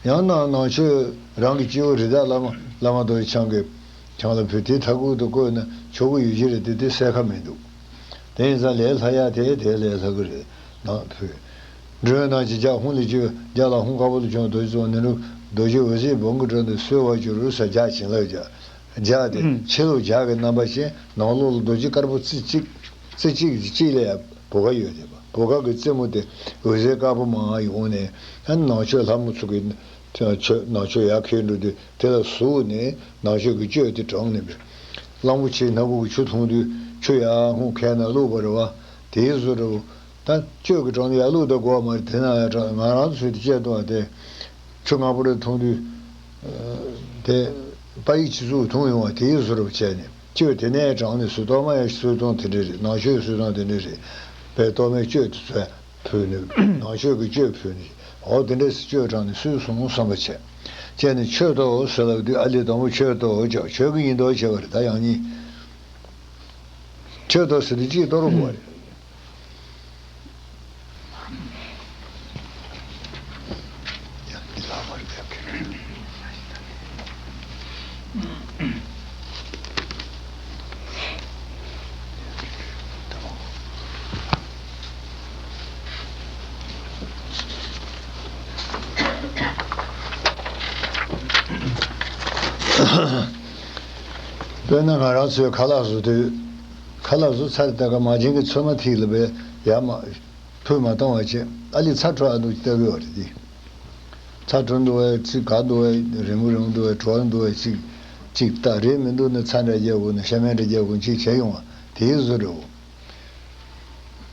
ཡང་ན་ནང་ཆོས་རང་གི་སྐྱེ་བོ་རི་དྭགས་བླ་མ་བླ་མ་རྡོ་རྗེ་འཆང་གི་འཆང་ལ་ཕུལ་དེ་མཐའ་འཁོར་དུ་བཀོད་ན་ཆོག་གི་ཡོད་ཀྱི་རེད་དེ། དེ་གསལ་ཁ་མི་འདུག་དེ་ཡིན་ཙང་ལས་སླ་ཡག་དེ་དེ་ལས་སླ་གི་རེད། ནང་ཕུལ། མགྲོན་རྣམས་ཀྱི་ལྗགས་ཧཱུྃ་ལས་བརྒྱུད། ལྗགས་ལ་ཧཱུྃ་དཀར་པོ་ལས་བྱུང་རྡོ་རྗེ་གཙོ་བོ་ནི་རུ་རྡོ་རྗེ་འོད་ཟེར་བུམ་གྱི་དྲུང་དུ་གསོལ་བར་གྱུར་ཟེར་ལྗགས་བྱིན་རླབས་ཀྱི་ལྗགས་དེ། ཕྱི་ལོགས་ལྗགས་ཀྱི་རྣམ་པ་ཅན། ནང་ལོགས་ལ་རྡོ་རྗེ་དཀར་པོ་རྩེ་གཅིག་རྩེ་གཅིག་གི་དཀྱིལ་ལ་ཡང་བུ་ག་ཡོད་དེ། བུ་ག་གི་རྩེ་མོ་དེ་འོད་ཟེར་དཀར་པོ་མར་ཡོང་ནས། ཡང་ནང་ཆོས་ལྷ་མོ་ཚོ་གི་ཆོས་ནང་ཆོས་ཡར་འཁྱེར་འགྲོ་དུས་དེ་ལ་ཟུག་ནས་ནང་ཆོས་ཀྱི་གཅོད་དེ་དྲངས་ནས། གླང་པོ་ཆེའི་སྣ་ཁུག་གི་ཆུ་འཐུང་དུས་ཆུ་ཡར་ཧཱུྃ་ཁ་ནས་བླུགས་པ་རེད་བ། དེའི་བཟོ་འདྲ་བོ། ད་གཅོད་ཀྱི་གྲངས་ཡར་བླུགས་ད་དགོས་མ་རེད། དེ་ན་ཡང་གྲངས་ང་རང་ཚོས་དེ་བཅད་གཏོང་བ་དེ། ཆུ་སྔ་པོ་རེ་འཐུང་དུས། དེ་པ་ཡིག་སྤྱི་གཙུག་འཐུང་ཡོང་བ་དེའི་བཟོ་འདྲ་བོ་བྱས་ནས། གཅོད་དེ་ནས་དྲངས་ནས་སུ་གཏོར་མ་ཡང་སུས་གཏོང་དེ་འདྲ་རེད། ནང་ཆོས་སུས་གཏོང་དེ་འདྲ་རེད། པའི་གཏོར་མའི་གཅོད་དེ་ཚོས་ཕུལ་ནས། ནང་ཆོས་ཀྱི་གཅོད་ཕུལ་ནས། འོ་དེ་འདྲས་གཅོད་དྲངས་ནས་སུས་གསུངས་བསམ་པ་བྱས། བྱས་ནས་མཆོད་དོ་ཟེར་ལབ་དུས་ཨ་ལས་དང་པོ་མཆོད་དོ་ཅོག་ཆོས་ཀྱི་ཡིན་མདོག་བྱས་པ་རེད། ད་ཡང་སྙིང་། མཆོད་དོ་ཟེར་དུས་གཅིག་གཏོར་དགོས་པ་རེད། དཔེར་ན་ང་རང་ཚོའི་ཁ་ལག་བཟོ་དུས། ཁ་ལག་བཟོ་ཚར་ད་ག་མ་བྱན་གྱི་ཚོད་མ་ཐིག་ལ་བས་ཡར་མ། ཕུད་མ་བཏང་བ་བྱས། ཨ་ལི་ཚྭ་བྲོ་ཨ་འདུག་ལྟ་གི་ཡོད་རེད་དེ། ཚྭ་བྲོ་འདུག་བས་ཚིག་ག་འདུག་བས་རིང་པོ་རིང་པོ་འདུག་བས་བྲོ་འདུག་བས་ཅིག་ཅིག་ལྟ། རེད་མི་འདུག་ན་ཚྭ་འདྲ་རྒྱག་དགོས་ན་ཤ་མེད་འདྲ་རྒྱག་དགོས་ཅིག་བྱས་ཡོང་བ་དེའི་བཟོ་འདྲ་བོ།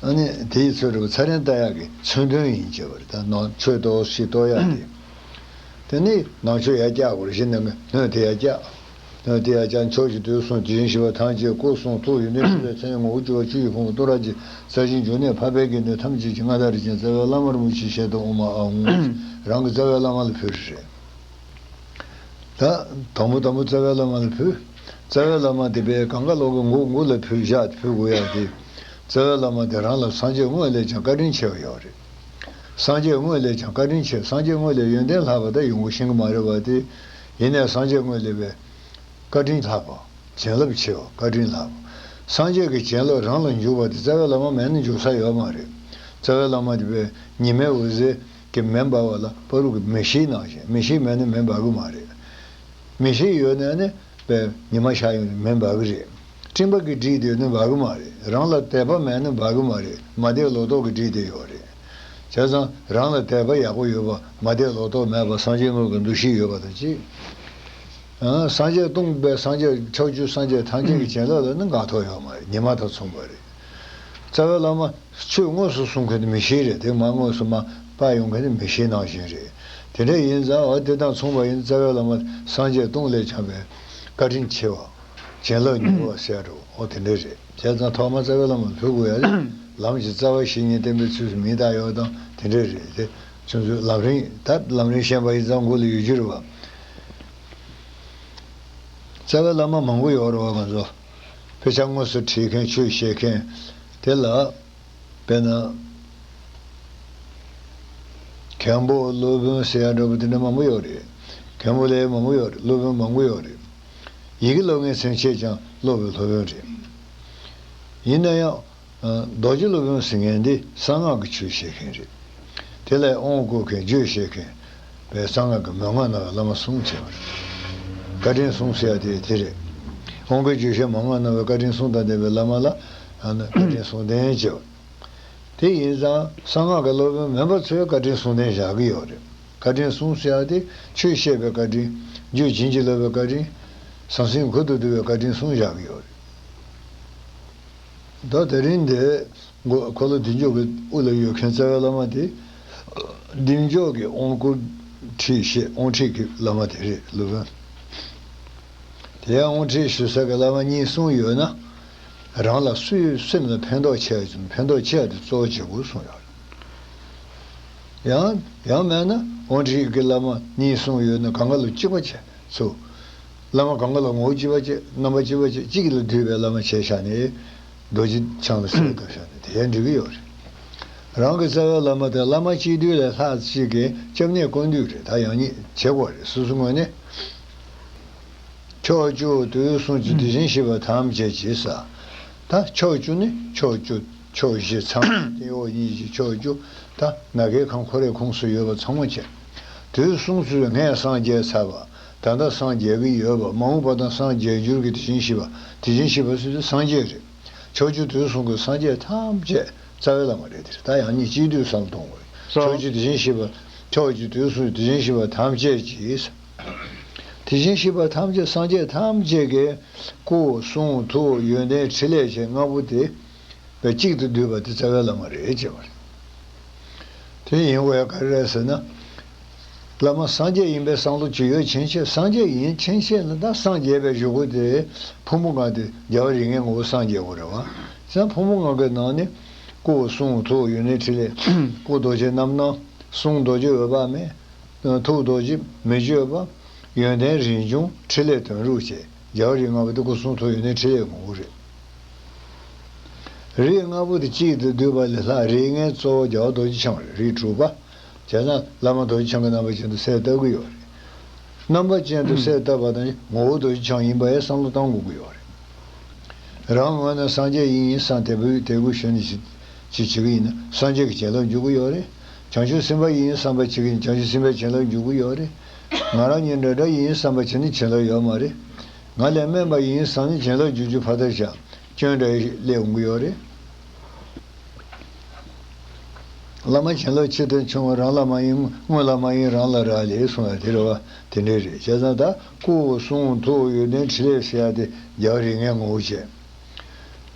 ཨ་ནི་དེའི་ཚོད་འདྲ་བོ་ཚྭ་རན་ལྟ་ཡག་གི་མཚོན་དོན་ཡིན་བྱས་པ་རེད། ད་ནང་ཆོས་གཏོར་ཞིག་གཏོར་ཡག་དེ། དེ་ནི་ནང་ཆོས་ཡར་བཀྱག་དགོས་རེད། གཞི་ནང་གི་སྣོད་དེ་ཡར་བཀྱག་དེ་ཡང་ཀྱང་ཕྱོགས་བཞི་དུས་གསུམ་དེ་བཞིན་གཤེགས་པ་ཐམས་ཅད་སྐུ་གསུང་ཐུགས་ཡོན་ཏན་ཕྲིན་ལས་མཚན་ཉིད་ངོ་བོ་བཅུ་པ་ཆོས་ཀྱི་ཕུང་པོ་ཏུ་ར་གྱི་རྩ་བཞིན་འབྱུང་གནས་འཕགས་པའི་དགེ་འདུན་ཐམས་ཅད་ཀྱི་མངའ་བདག་རིན་ཆེན་རྩ་བའི་བླ་མ་རིན་པོ་ཆེའི་ཞལ་དུ་ཨོཾ་ཨཱཿཧཱུྃ། རང་གི་རྩ་བའི་བླ་མ་ལ་ཕུལ་རེད། ད་དང་པོ་དང་པོ་རྩ་བའི་བླ་མ་ལ་ཕུལ། རྩ་བའི་བླ་མ་དེ་པས་གང་ག་ལོག་གི་མགོ་མགོ་ལ་ཕུལ་བཞག་ཕུལ་དགོས་ཡ་དེ། རྩ་བའི་བླ་མ་དེ་རང་ལ་སངས་རྒྱས་དངོས་ལས་ཀྱང་བཀའ་དྲིན་ཆེ་བ་ཡོད་རེད། སངས་རྒྱས་དངོས་ལས་ཀྱང་བཀའ་དྲིན་ཆེ། སངས་རྒྱས་དངོས་ལས་ཡོན་ཏན་ལྷག་པ་ད་ཡོང་གི་ཤེས་ཀྱི་མ་རེད་བ་དེ། ཡིན་ནའི་སངས་རྒྱས་དངོས་ལས་པས་བཀའ་དྲིན་ལྷག་པ། བྱིན་རླབས་ཆེ་བ། བཀའ་དྲིན་ལྷག་པ། སངས་རྒྱས་ཀྱི་བྱིན་རླབས་རང་ལ་འཇུག་པ་དེ་རྩ་བའི་བླ་མ་མེད་ན་འཇུག་ས་ཡོད་མ་རེད། རྩ་བའི་བླ་མ་དེ་པས་ཉི་མའི་འོད་ཟེར་གྱི་མེ་འབར་བ་ལ་ཕ་རོལ་གྱི་མེ་ཤེལ་ནང་བཞིན། མེ་ཤེལ་མེད་ན་མེ་འབར་གི་མ་རེད། མེ་ཤེལ་ཡོད་ན་ནི་པའི་ཉི་མ་ཤར་ཡོང་ནས་མེ་འབར་གི་རེད། སྤྲིན་པ་གིས་བསྒྲིབས་བསྡད་ན་འབར་གི་མ་རེད། རང་ལ་དད་པ་མེད་ན་འབར་གི་མ་རེད། མ་དད་ལོག་རྟོག་གིས་བསྒྲིབས་བསྡད་ཡོད་རེད། བྱས་ཙང་རང་ལ་དད་པ་ཡག་པོ་ཡོད་པ། མ་དད་ལོག་རྟོག་མེད་པ། སངས་རྒྱས་དངོས་ཀྱི་འདུ་ཤེས་ཡོད་པ་དང་གཅིག་ཨ། སངས་རྒྱས་སྟོང་པའི་སངས་རྒྱས་ཕྱོགས་བཅུའི་སངས་རྒྱས་ཐམས་ཅད་ཀྱི་བྱིན་རླབས་ལ་ནི་འགག་ཐོག་ཡོད་མ་རེད། ཉི་མ་དང་མཚུངས་པ་རེད། རྩ་བའི་བླ་མ་ཆོས་དངོས་སུ་གསུང་མཁན་དེ་མེ་ཤེལ་རེད། དེ་མ་དངོས་སུ་མ་སྤར་ཡོང་མཁན་དེ་མེ་ཤེལ་ནང་བཞིན་རེད། དེ་འདྲ་ཡིན་ཙང་འོ་དེ་དང་མཚུངས་པ་ཡིན། རྩ་བའི་བླ་མ་སངས་རྒྱས་སྟོང་ལས་ཀྱང་བའི་བཀའ་དྲིན་ཆེ་བ། བྱིན་རླབས་མྱུར་བ་ཟེར་འགྲོ། འོ་དེ་འདྲ་རེད། བྱས་ཙང་ཐོག་མ་རྩ་བའི་བླ་མ་ཕུལ་དགོས་ཡ་རེད། ལམ་གྱི་རྩ་བ་བཤེས་གཉེན་བསྟེན་པའི་ཚུལ་དུ་མིང་བཏགས་ཡོད་དང་དེ་འདྲ་རེད་དེ། ཁྱོད་ཚོས་ལམ་རིམ་ད་ལམ་རིམ་ཤེས་པ་ཡིན་ཙང་མགོ་ལ་ཡོད་རྒྱུ་རེད་བ། རྩ་བའི་བླ་མ་མང་པོ་ཡོད་རེད་བ། ང་ཚོ་དཔེ་ཆ་དངོས་སུ་ཁྲིད་མཁན་ཆོས་བཤད་མཁན་དེ་ལ། དཔེར་ན། མཁན་པོ་སློབ་དཔོན་ཟེར་ཡ་འདྲ་པོ་དེ་འདྲ་མང་པོ་ཡོད་རེད། མཁན་པོ་ལས་མང་པོ་ཡོད་རེད། སློབ་དཔོན་མང་པོ་ཡོད་རེད། ཡི་གེ་ཀློག་མཁན་སེམས་ཅན་ཀྱང་སློབ་པའི་སློབ་དཔོན་རེད། ཡིན་ན་ཡང་། རྡོ་རྗེ་སློབ་དཔོན་ཟེར་མཁན་འདི་གསང་སྔགས་ཀྱི་ཆོས་བཤད་མཁན་རེད། དེ་ལས་དབང་བསྐུར་མཁན་རྗེས་བཤད་མཁན་པས་གསང་སྔགས་ཀྱི་མན་ངག་སྨྲ་བའི་བླ་མ་གསུམ་བྱས་པ་རེད། བཀའ་དྲིན་གསུམ་ཟེར་ཡ་དེ་དེ་རེད། དབང་བསྐུར་རྗེས་བཤད་མན་ངག་སྨྲ་བའི་བཀའ་དྲིན་གསུམ་དང་ལྡན་པའི་བླ་མ་ལ་ཨ་ནི་བཀའ་དྲིན་གསུམ་ལྡན་བྱས་པ། དེ་ཡིན་ཙང་གསང་སྔགས་ཀྱི་སློབ་དཔོན་མིན་པ་ཚོས་བཀའ་དྲིན་གསུམ་ལྡན་བཞག་གི་ཡོད་རེད། བཀའ་དྲིན་གསུམ་ཟེར་ཡ་དེ་ཆོས་བཤད་པའི་བཀའ་དྲིན། རྒྱུད་བྱིན་གྱིས་རློབ་པའི་བཀའ་དྲིན། ཟང་ཟིང་གུ་དང་བསྡུ་བའི་བཀའ་དྲིན་གསུམ་བཞག་གི་ཡོད་རེད། ད་དེ་རིང་འདི་མགོ་འཁོར་ལོ་བདེ་མཆོག་གི་དབུ་ལ་ཡོད་མཁན་རྩ་བའི་བླ་མ་དེ། བདེ་མཆོག་གི་དབང་བསྐུར་ཁྲིད་བཤད་དབང་ཁྲིད་ཀྱི་བླ་མ་དེ་རེད། སློབ་དཔོན། དེ་ཡང་དབང་ཁྲིད་ཞུ་ས་གི་བླ་མ་གཉིས་གསུམ་ཡོད་ན། རང་ལ་སུའི་སེམས་ལ་ཕན་ཐོགས་ཆེ་བ་ཕན་ཐོགས་ཆེ་བ་དེ་གཙོ་བོ་བྱེད་དགོས་གསུངས་ཡོད་རེད། ཡང་ཡང་མེད་ན་དབང་ཁྲིད་ཀྱི་བླ་མ་གཉིས་གསུམ་ཡོད་ན་གང་ག་ལ་གཅིག་པ་བྱས་ཚུལ། བླ་མ་གང་ག་ལ་ངོ་བོ་གཅིག་པ་བྱས། རྣམ་པ་གཅིག་པ་བྱས། གཅིག་ལ་འདུས་པའི་བླ་མ་བྱས་བཞག་ནས། རྡོ་རྗེ་འཆང་ལ་གསོལ་བཏབ་བཞག་ནས་དེ་ཡང་འགྲིག་གི་ཡོད་རེད། རང་གི་རྩ་བའི་བླ་མ་དེ་བླ་མ་གཅིག་བསྡུས་ལས་ལྷག་ཅིག་གི་སྐྱབས་གནས་སྐུ་མདུན་རེད། ད་ཡང་སྙིང་བྱེད་དགོས་རེད། སོ་སོའི་ངོས་ནས། ཕྱོགས་བཅུ་དུས་གསུམ་གྱི་དེ་བཞིན་གཤེགས་པ་ཐམས་ཅད་ཀྱིས། ད་ཕྱོགས་བཅུ་ནི་ཕྱོགས་བཅུ། ཕྱོགས་བཞི་མཚམས་སྟེང་འོག་གཉིས་ཀྱི་ཕྱོགས་བཅུ། ད་ནམ་མཁའི་ཁམས་ཁོ་རའི་ཁོངས་སུ་ཡོད་པ་ཚང་མ་བྱས། དུས་གསུམ་དུ་སྔས་སངས་རྒྱས་ཚར་བ། ད་ལྟ་སངས་རྒྱས་ཀྱི་ཡོད་པ། མ་འོངས་པ་དང་སངས་རྒྱས་འགྱུར་གྱི་དེ་བཞིན་གཤེགས་པ། དེ་བཞིན་གཤེགས་པ་ཟེར་དུས་སངས་རྒྱས་རེད། ཕྱོགས་བཅུ་དུས་གསུམ་གྱི་སངས་རྒྱས་ཐམས་ཅད་རྩ་བའི་བླ་མ་རེད། དེ་རེད། ད་ཡང་སྙིང་གཅིག་བསྡུས་བསམ་བློ་གཏོང་དགོས། ཕྱོགས་བཅུ་དེ་བཞིན་གཤེགས་པ། ཕྱོགས་བཅུ་དུས་གསུམ་དེ་བཞིན་གཤེགས་པ་ཐམས་ཅད་ཀྱིས། དེ་བཞིན་གཤེགས་པ་ཐམས་ཅད་སངས་རྒྱས་ཐམས་ཅད་ཀྱི་སྐུ་གསུང་ཐུགས་ཡོན་ཏན་ཕྲིན་ལས་བཅས་ལྔ་པོ་དེ་བས་གཅིག་ཏུ་བསྡུས་པ་དེ་རྩ་བའི་བླ་མ་རེད་ཅེས་པ་རེད། དེ་ཡིན་དགོས་ཡ་ག་རེ་རེད་ཟེར་ན། བླ་མ་སངས་རྒྱས་ཡིན་པའི་བསམ་བློ་ཅིག་ཡོད་ཕྱིན་ཆད། སངས་རྒྱས་ཡིན་ཕྱིན་ཆད་ལ་ད་སངས་རྒྱས་པའི་གཞུག་གུ་དེ་ཕུང་པོ་ལྔ་དེ་རྒྱལ་བ་རིགས་ལྔའི་ངོ་བོ་སངས་རྒྱས་དགོས་རེད་བ། བྱས་ཙང་ཕུང་པོ་ལྔ་གི་ནང་ནས་སྐུ་གསུང་ཐུགས་ཡོན་ཏན་ཕྲིན་ལས། སྐུ་རྡོ་རྗེ་རྣམ་སྣང་། གསུང་རྡོ་རྗེ་འོད་དཔག་མེད། ཐུགས་རྡོ་རྗེ་མི་བསྐྱོད་པ། ཡོན་ཏན་རིན་འབྱུང་། ཕྲིན་ལས་དོན་གྲུབ་བཅས། རྒྱལ་བ་རིགས་ལྔ་པོ་དེ་སྐུ་གསུང་ཐུགས་ཡོན་ཏན་ཕྲིན་ལས་ངོ་བོ་རེད། རིགས་ལྔ་པོ་དེ་གཅིག་ཏུ་བསྡུས་པ་ལས་ལྷག་རིགས་ལྔའི་གཙོ་བོ་རྒྱལ་བ་རྡོ་རྗེ་འཆང་རེད། རིགས་དྲུག་པ། བྱས་ན་བླ་མ་རྡོ་རྗེ་འཆང་གི་རྣམ་པ་ཅན་དུ་གསལ་བཏབ་ཀྱི་ཡོད་རེད། རྣམ་པ་ཅན་དུ་གསལ་བཏབ་པ་དང་ངོ་བོ་རྡོ་རྗེ་འཆང་ཡིན་པ་ཡང་བསམ་བློ་གཏོང་དགོས་ཀྱི་ཡོད་རེད། རང་ངོས་ནས་སངས་རྒྱས་ཡིན་ཡིན་བསམ་དལ་བུ་དལ་བུ་ཞུ་ནས་ཅི་ཅི་བྱེད་ཀྱི་ཡིན་ན་སངས་རྒྱས་ཀྱི་བྱིན་རླབས་འཇུག་གི་ཡོད་རེད། བྱང་ཆུབ་སེམས་དཔའ་ཡིན་ཡིན་བསམ་པ་བྱེད་ཀྱི་ཡིན་བྱང་ཆུབ་སེམས་དཔའི་བྱིན་རླབས་འཇུག་གི་ཡོད་རེད། ང་རང་ཉིད་འདྲ་འདྲ་ཡིན་ཡིན་བསམ་པ་བྱེད་ན་བྱིན་རླབས་ཡོད་མ་རེད། ང་ལས་དམན་པ་ཡིན་བསམ་ན་བྱིན་རླབས་འཇུག་རྒྱུ་ཕར་ལྟ་བཞག་སྐྱོན་འདྲ་སླེབས་འོང་གི་ཡོད་རེད། བླ་མ་བྱིན་རླབས་ཆེ་དང་ཆུང་བ་རང་ལ་མ་ཡིན་སྔོན་ལ་མ་ཡིན་རང་ལ་རག་ལས་གསུངས་ཡ་དེ་རེད་བ། དེ་འདྲ་རེད། བྱས་ཙང་ད་སྐུ་གསུང་ཐུགས་ཡོན་ཏན་ཕྲིན་ལས་ཟེར་ཡ་དེ་རྒྱལ་བ་རིགས་ལྔའི་ངོ་བོ་བྱས།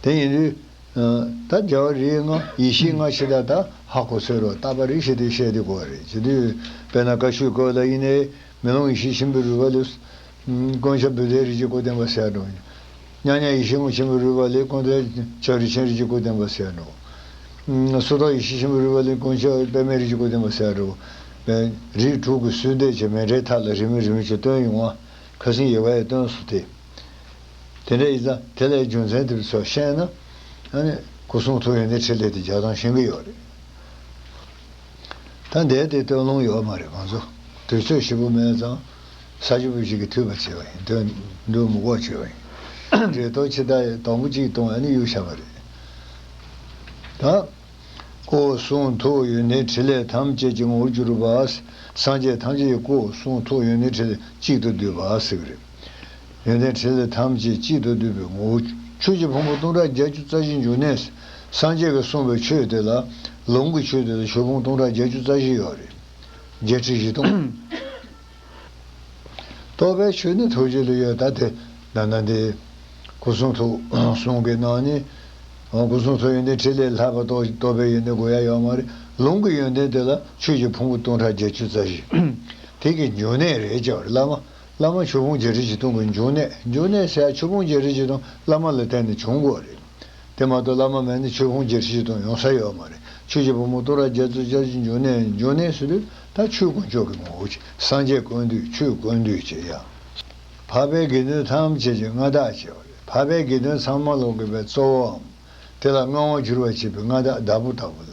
དེ་ཡིན་དུས། ད་རྒྱལ་བ་རིགས་ལྔ་ཡེ་ཤེས་ལྔ་ཕྱི་དག་ད་ཧ་གོ་ཚོད་རོགས་རྟག་པ་རིག་ཤེས་དེ་བཤད་དེ་དགོས་རེད། བྱེད་དུས་དཔེར་ན་བཀའ་ཆོས་སྐོར་ལ་ཡིན་ནའི་མེ་ལོང་ཡེ་ཤེས་ཆེན་པོའི་རོལ་པ་ལས། ཀུན་ཁྱབ་བུདྡྷའི་རིགས་ཀྱི་སྐུ་བསྟན་པ་ཟེར་འགྲོ། མཉམ་མཉམ་ཡེ་ཤེས་ངོ་ཆེན་པོའི་རོལ་པ་ལས་ཀུན་རྫོབ་ཆ་རིག་ཆེན་རིགས་ཀྱི་སྐུ་བསྟན་པ་ཟེར་འགྲོ། སོ་ཐར་ཡེ་ཤེས་ཆེན་པོའི་རོལ་པ་ལས་ཀུན་ཁྱབ་པདྨའི་རིགས་ཀྱི་སྐུ་བསྟན་པ་ཟེར་འགྲོ། རིགས་དྲུག་གི་ཚུལ་འདས་ཀྱི་མཎྜལ་མཐའ་ལ་རིམ་གྱིས་རིམ་གྱིས་སྟོན་ཡོང་བ། ཁ་སང་ཡོ་ག་ཡང་སྟོན་སོང་སྟེ། དེ་འདྲ་ཡིན་ཙང་དེ་ལའི་རྒྱུ་མཚན་དེ་ཚོ་ཤེས་ན། ཨ་ནི་སྐུ་གསུང་ཐུགས་ཡོན་ཏན་ཕྲིན་ལས་དེ་རྒྱག་སྟངས་ཤེས་ཀྱི་ཡོད་རེད། ད་འདས་དེ་སྟོན་ལོང་ཡོད་མ་རེད། ང་ཚོ་དུས་ཚོད་ཞིབ་པོ་མེད་ཙང་ས་ཆུ་བུ་ཞིག་གི་ཐུག་པ་བྱས་པ་ཡིན། དོན་འདུག་མི་གོ་བྱས་པ་ཡིན། འབྲེལ་གཏོགས་ཕྱི་ཟླ་དང་པོ་གཅིག་གཏོང་ཨ་ནི་གཡུག་བཞག་པ་རེད། ད། སྐུ་གསུང་ཐུགས་ཡོན་ཏན་ཕྲིན་ལས་ཐམས་ཅད་ཀྱི་ངོ་བོར་གྱུར་པ། སངས་རྒྱས་ཐམས་ཅད་ཀྱི་སྐུ་གསུང་ཐུགས་ཡོན་ཏན་ཕྲིན་ལས་གཅིག་ཏུ་བསྡུས་པ་ཟེར་གྱི་རེད། ཡོན་ཏན་ཕྲིན་ལས་ཐམས་ཅད་གཅིག་ཏུ་བསྡུས་པའི་ངོ་བོ། ཆོས་ཀྱི་ཕུང་པོ་སྟོང་ཕྲག་བརྒྱད་ཅུ་རྩ་བཞིའི་འབྱུང་གནས། སངས་རྒྱས་ཀྱིས་གསུངས་པའི་ཆོས་དེ་ལ། ལུང་གི་ཆོས་དེ་ལ་ཆོས་ཕུང་སྟོང་ཕྲག་བརྒྱད་ཅུ་རྩ་བཞི་ཡོད་རེད། བརྒྱད་ཁྲི་བཞི་སྟོང་། རྟོགས་པའི་ཆོས་ནི་ཐུགས་རྗེ་ལ་ཡོད། ད་དེ་ད་ལྟ་འདི་སྐུ་གསུང་ཐུགས་གསུང་གི་ནང་ནས། སྐུ་གསུང་ཐུགས་ཡོན་ཏན་ཕྲིན་ལས་ལྷག་པ་རྟོགས་རྟོགས་པའི་ཡོན་ཏན་དགོས་ཡ་ཡོད་མ་རེད། ལུང་གི་ཡོན་ཏན་དེ་ལ་ཆོས་ཀྱི་ཕུང་པོ་སྟོང་ཕྲག་བརྒྱད་ཅུ་རྩ་བཞི། དེ་གི་འབྱུང་གནས་རེད་ཅེས་པ་རེད། བླ་མ་བླ་མ་ཆོས་ཕུང་བརྒྱད་ཁྲི་བཞི་སྟོང་གི་འབྱུང་གནས། འབྱུང་གནས་ཟེར་ཡ་ཆོས་ཕུང་བརྒྱད་ཁྲི་བཞི་སྟོང་བླ་མ་ལ་བརྟེན་ནས་བྱུང་དགོས་རེད། དེ་མ་གཏོགས་བླ་མ་མེད་ན་ཆོས་ཕུང་བརྒྱད་ཁྲི་བཞི་སྟོང་ཡོང་ས་ཡོད་མ་རེད། ཆོས་ཀྱི་ཕུང་པོ་སྟོང་ཕྲག་བརྒྱད་ཅུ་རྩ་བཞི་འབྱུང་གནས། འབྱུང་གནས་ཟེར་དུས་ད་ཆོས་དཀོན་མཆོག་གི་ངོ་བོ་ཅིག་སངས་རྒྱས་ཀུན་འདུས། ཆོས་ཀུན་འདུས་ཅེས་ཡང་། འཕགས་པའི་དགེ་འདུན་ཐམས་ཅད་ཀྱི་མངའ་བདག་ཅེས་པ་རེད། འཕགས་པའི་དགེ་འདུན་ཚང་མ་ལོག་གི་པའི་གཙོ་བོའམ། དེ་ལ་མངའ་དབང་བསྒྱུར་བར་བྱེད་པའི་མངའ་བདག་བདག་པོ་ལྟ་བུ་ལ།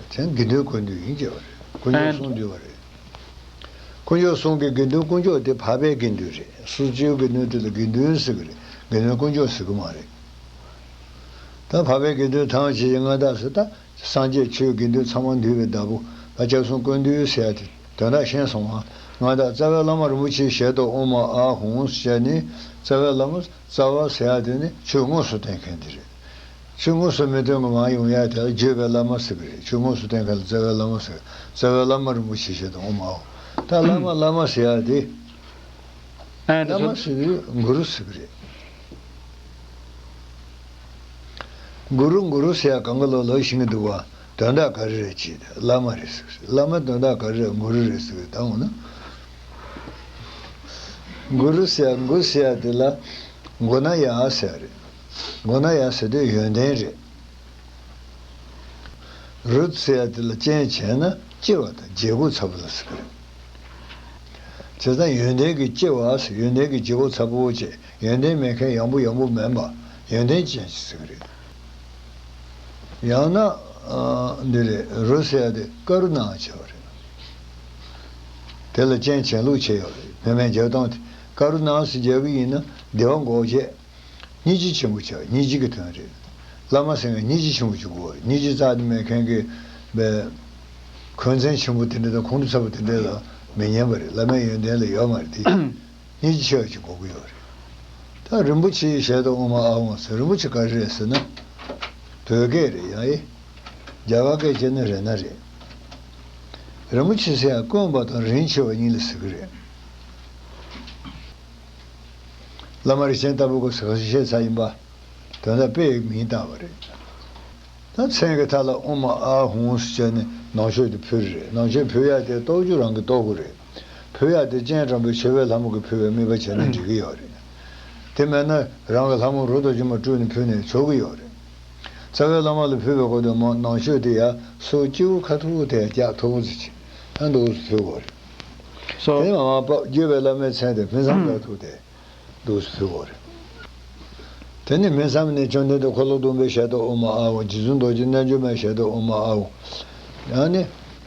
དེ་དགེ་འདུན་ཀུན་འདུས་ཡིན་ཅེས་པ་རེད། དཀོན་མཆོག་གསུམ་འདུས་པ་རེད། དཀོན་མཆོག་གསུམ་གྱི་དགེ་འདུན་དཀོན་མཆོག་དེ་འཕགས་པའི་དགེ་འདུན་རེད། སོ་སོའི་དགེ་འདུན་དེ་ལ་དགེ་འདུན་ཟེར་གི་རེད། དགེ་འདུན་དཀོན་མཆོག་ཟེར་གི་མ་རེད། ད་འཕགས་པའི་དགེ་འདུན་ཐམས་ཅད་ཀྱི་མངའ་བདག་ཟེར། ད་སངས་རྒྱས་ཆོས་དགེ་འདུན་ཚང་མ་འདུས་པའི་བདག་པོ། ད་སྐྱབས་གསུམ་ཀུན་འདུས་ཟེར་ཡ་དེ་དོན་དག་ཤེས་སོང་ང་། མངའ་བདག་རྩ་བའི་བླ་མ་རིན་པོ་ཆེའི་ཞལ་དུ་ཨོཾ་མ་ཨཱཿཧཱུྃ་ཟེར་ནི། རྩ་བའི་བླ་མ་རྩ་བ་ཟེར་ཡ་དེ་ནི་ཆོས་དངོས་སུ་བསྟན་མཁན་དེ་རེད། ཆོས་དངོས་སུ་མི་སྟོན་གི་མ་ཡོང་ཡ་དེ་ལ་བརྗོད་པའི་བླ་མ་ཟེར་གི་རེད། ཆོས་དངོས་སུ་བསྟན་མཁན་ལ་རྩ་བའི་བླ་མ་ཟེར། རྩ་བའི་བླ་མ་རིན་པོ་ཆེའི་ཞལ་དུ་ཨོཾ་མ་ཨཱཿཧཱུྃ། ད་བླ་མ་བླ་མ་ཟེར་ཡ་དེ། ཨ་ནི་བླ་མ་ཟེར་དུས་གུ་རུ་ཟེར་གི་རེད། གུ་རུ་གུ་རུ་ཟེར་ཡ་གང་ག་ལོ་ལོ་ཤིང་གི་འདུག་བ། དོན་དག་ག་རེ་རེད་ཅེས་བླ་མ་རེད་ཟེར། བླ་མ་དོན་དག་ག་རེ་རེད། གུ་རུ་རེད་ཟེར། ད་འོ་ན་གུ་རུ་ཟེར་ཡ་གུ་ཟེར་ཡ་དེ་ལ་མགོ་ན་ཡ་ཟེར་ཡ་རེད། མགོ་ན་ཡ་ཟེར་དུས་ཡོན་ཏན་རེད། རུ་ཟེར་ཡ་དེ་ལ་རྐྱེན་བྱས་ན་སྐྱེ་བ་དང་བརྗེ་པོ་ཚ་པོ་ལ་ཟེར་གི་རེད། བྱས་ཙང་ཡོན་ཏན་གྱི་སྐྱེ་བ་ཟེར། ཡོན་ཏན་གྱི་བརྗེ་པོ་ཚ་པོ་བྱས། ཡོན་ཏན་མེད་མཁན་ཡང་པོ་ཡང་པོ་མིན་པ། ཡོན་ཏན་ཅན་ཞིག་ཟེར་གི་རེད། ཡང་ན་ཨ་འདི་རེད། རུ་ཟེར་ཡ་དེ་ཀ་རུ་ཎ་བྱས་པ་རེད། དེ་ལ་རྐྱེན་བྱས་ལུགས་བྱས་ཡོད་རེད། བུད་མེད་རྒྱབ་སྟངས་དེ་ཀ་རུ་ཎ་ཟེར་རྒྱག་གི་ཡིན་ན་བདེ་བ་འགོག་བྱེད། སྙིང་རྗེ་ཆེན་པོ་བྱ། སྙིང་རྗེ་གི་དོན་རེད། བླ་མ་ཟེར་མཁན་སྙིང་རྗེ་ཆེན་པོ་ཞིག་དགོས་པ་རེད། སྙིང་རྗེ་རྩ་ནས་མེད་མཁན་གྱི་བའི་འཁོན་འཛིན་ཆེན་པོ་དེ་འདྲ་དང་ཁོང་ཁྲོ་ཚ་པོ་དེ་འདྲ་ལ་མི་ཉན་པ་རེད། བླ་མའི་ཡོན་ཏན་ལ་ཡོད་མ་རེད་དེ། སྙིང་རྗེ་ཆེ་བ་ཞིག་དགོས་ཀྱི་ཡོད་རེད། ད་རིན་པོ་ཆེའི་ཞལ་དུ་ཨོཾ་མ་ཨཱཿཧཱུྃ་ཟེར། རིན་པོ་ཆེ་ག་རེ་རེད་ཟེར་ན། བོད་སྐད་རེད་ཡ། ཨེ། རྒྱ་གར་སྐད་བྱས་ན་རེ་ན་རེད། རིན་པོ་ཆེ་ཟེར་ཡ་དཀོན་པ་དང་རིན་ཆེ་བ་གཉིས་ལ་ཟེར་གི་རེད། བླ་མ་རིན་ཆེན་ལྟ་བུ་གོ་ཟེར་ཁ་ཤས་བཤད་ཚར་ཡིན་པ། དོན་དག་དཔེ་མིང་བཏགས་པ་རེད། ད་མཚན་གྱི་མཐའ་ལ་ཨོཾ་མ་ཨཱཿཧཱུྃ་ཟེར་བྱས་ནས་ནང་མཆོད་དེ་ཕུལ་རེད། ནང་མཆོད་ཕུལ་ཡ་དེ་གཏོར་རྒྱུ་རང་གིས་གཏོར་དགོས་རེད། ཕུལ་ཡ་དེ་སྤྱན་དྲངས་པའི་མཆོད་པའི་ལྷ་མོ་གིས་ཕུལ་བའི་དམིགས་པ་བྱས་ན་འགྲིག་གི་ཡོད་རེད། དེ་མེད་ན་རང་གི་ལྷ་མོ་རུ་དང་གཅིག་མ་སྤྲུལ་ནས་ཕུལ་ནས་ཆོག་གི་ཡོད་རེད། རྩ་བའི་བླ་མ་ལ་ཕུལ་བའི་སྐབས་དུ་མ་ནང་མཆོད་དེ་ཡ་སོ་སྐྱེ་བོ་ཁ་ཐུག་དེ་ཡ་ཀྱག་ཐུག་པོ་ཟེར་གྱི་ད་འདུག་སེ་ཕུལ་དགོས་རེད། སོ། དེ་མ་མ་པ་བརྗོད་པའི་བླ་མའི་མཚན་དེ་ཕུན་སུམ་ཚོགས་ཐུགས་དེ་འདུག་སེ་ཕུལ་དགོས་རེད། དེ་ནས་མི་བསམ་ནས་བཅོམ་ལྡན་འདས་འཁོར་ལོ་སྡོམ་པའི་ཞལ་དུ་ཨོཾ་མ་ཨཱཿཧཱུྃ། རྗེ་བཙུན་རྡོ་རྗེ་རྣལ་འབྱོར་མའི་ཞལ་དུ་ཨོཾ་མ་ཨཱཿཧཱུྃ། ཡང་ནི་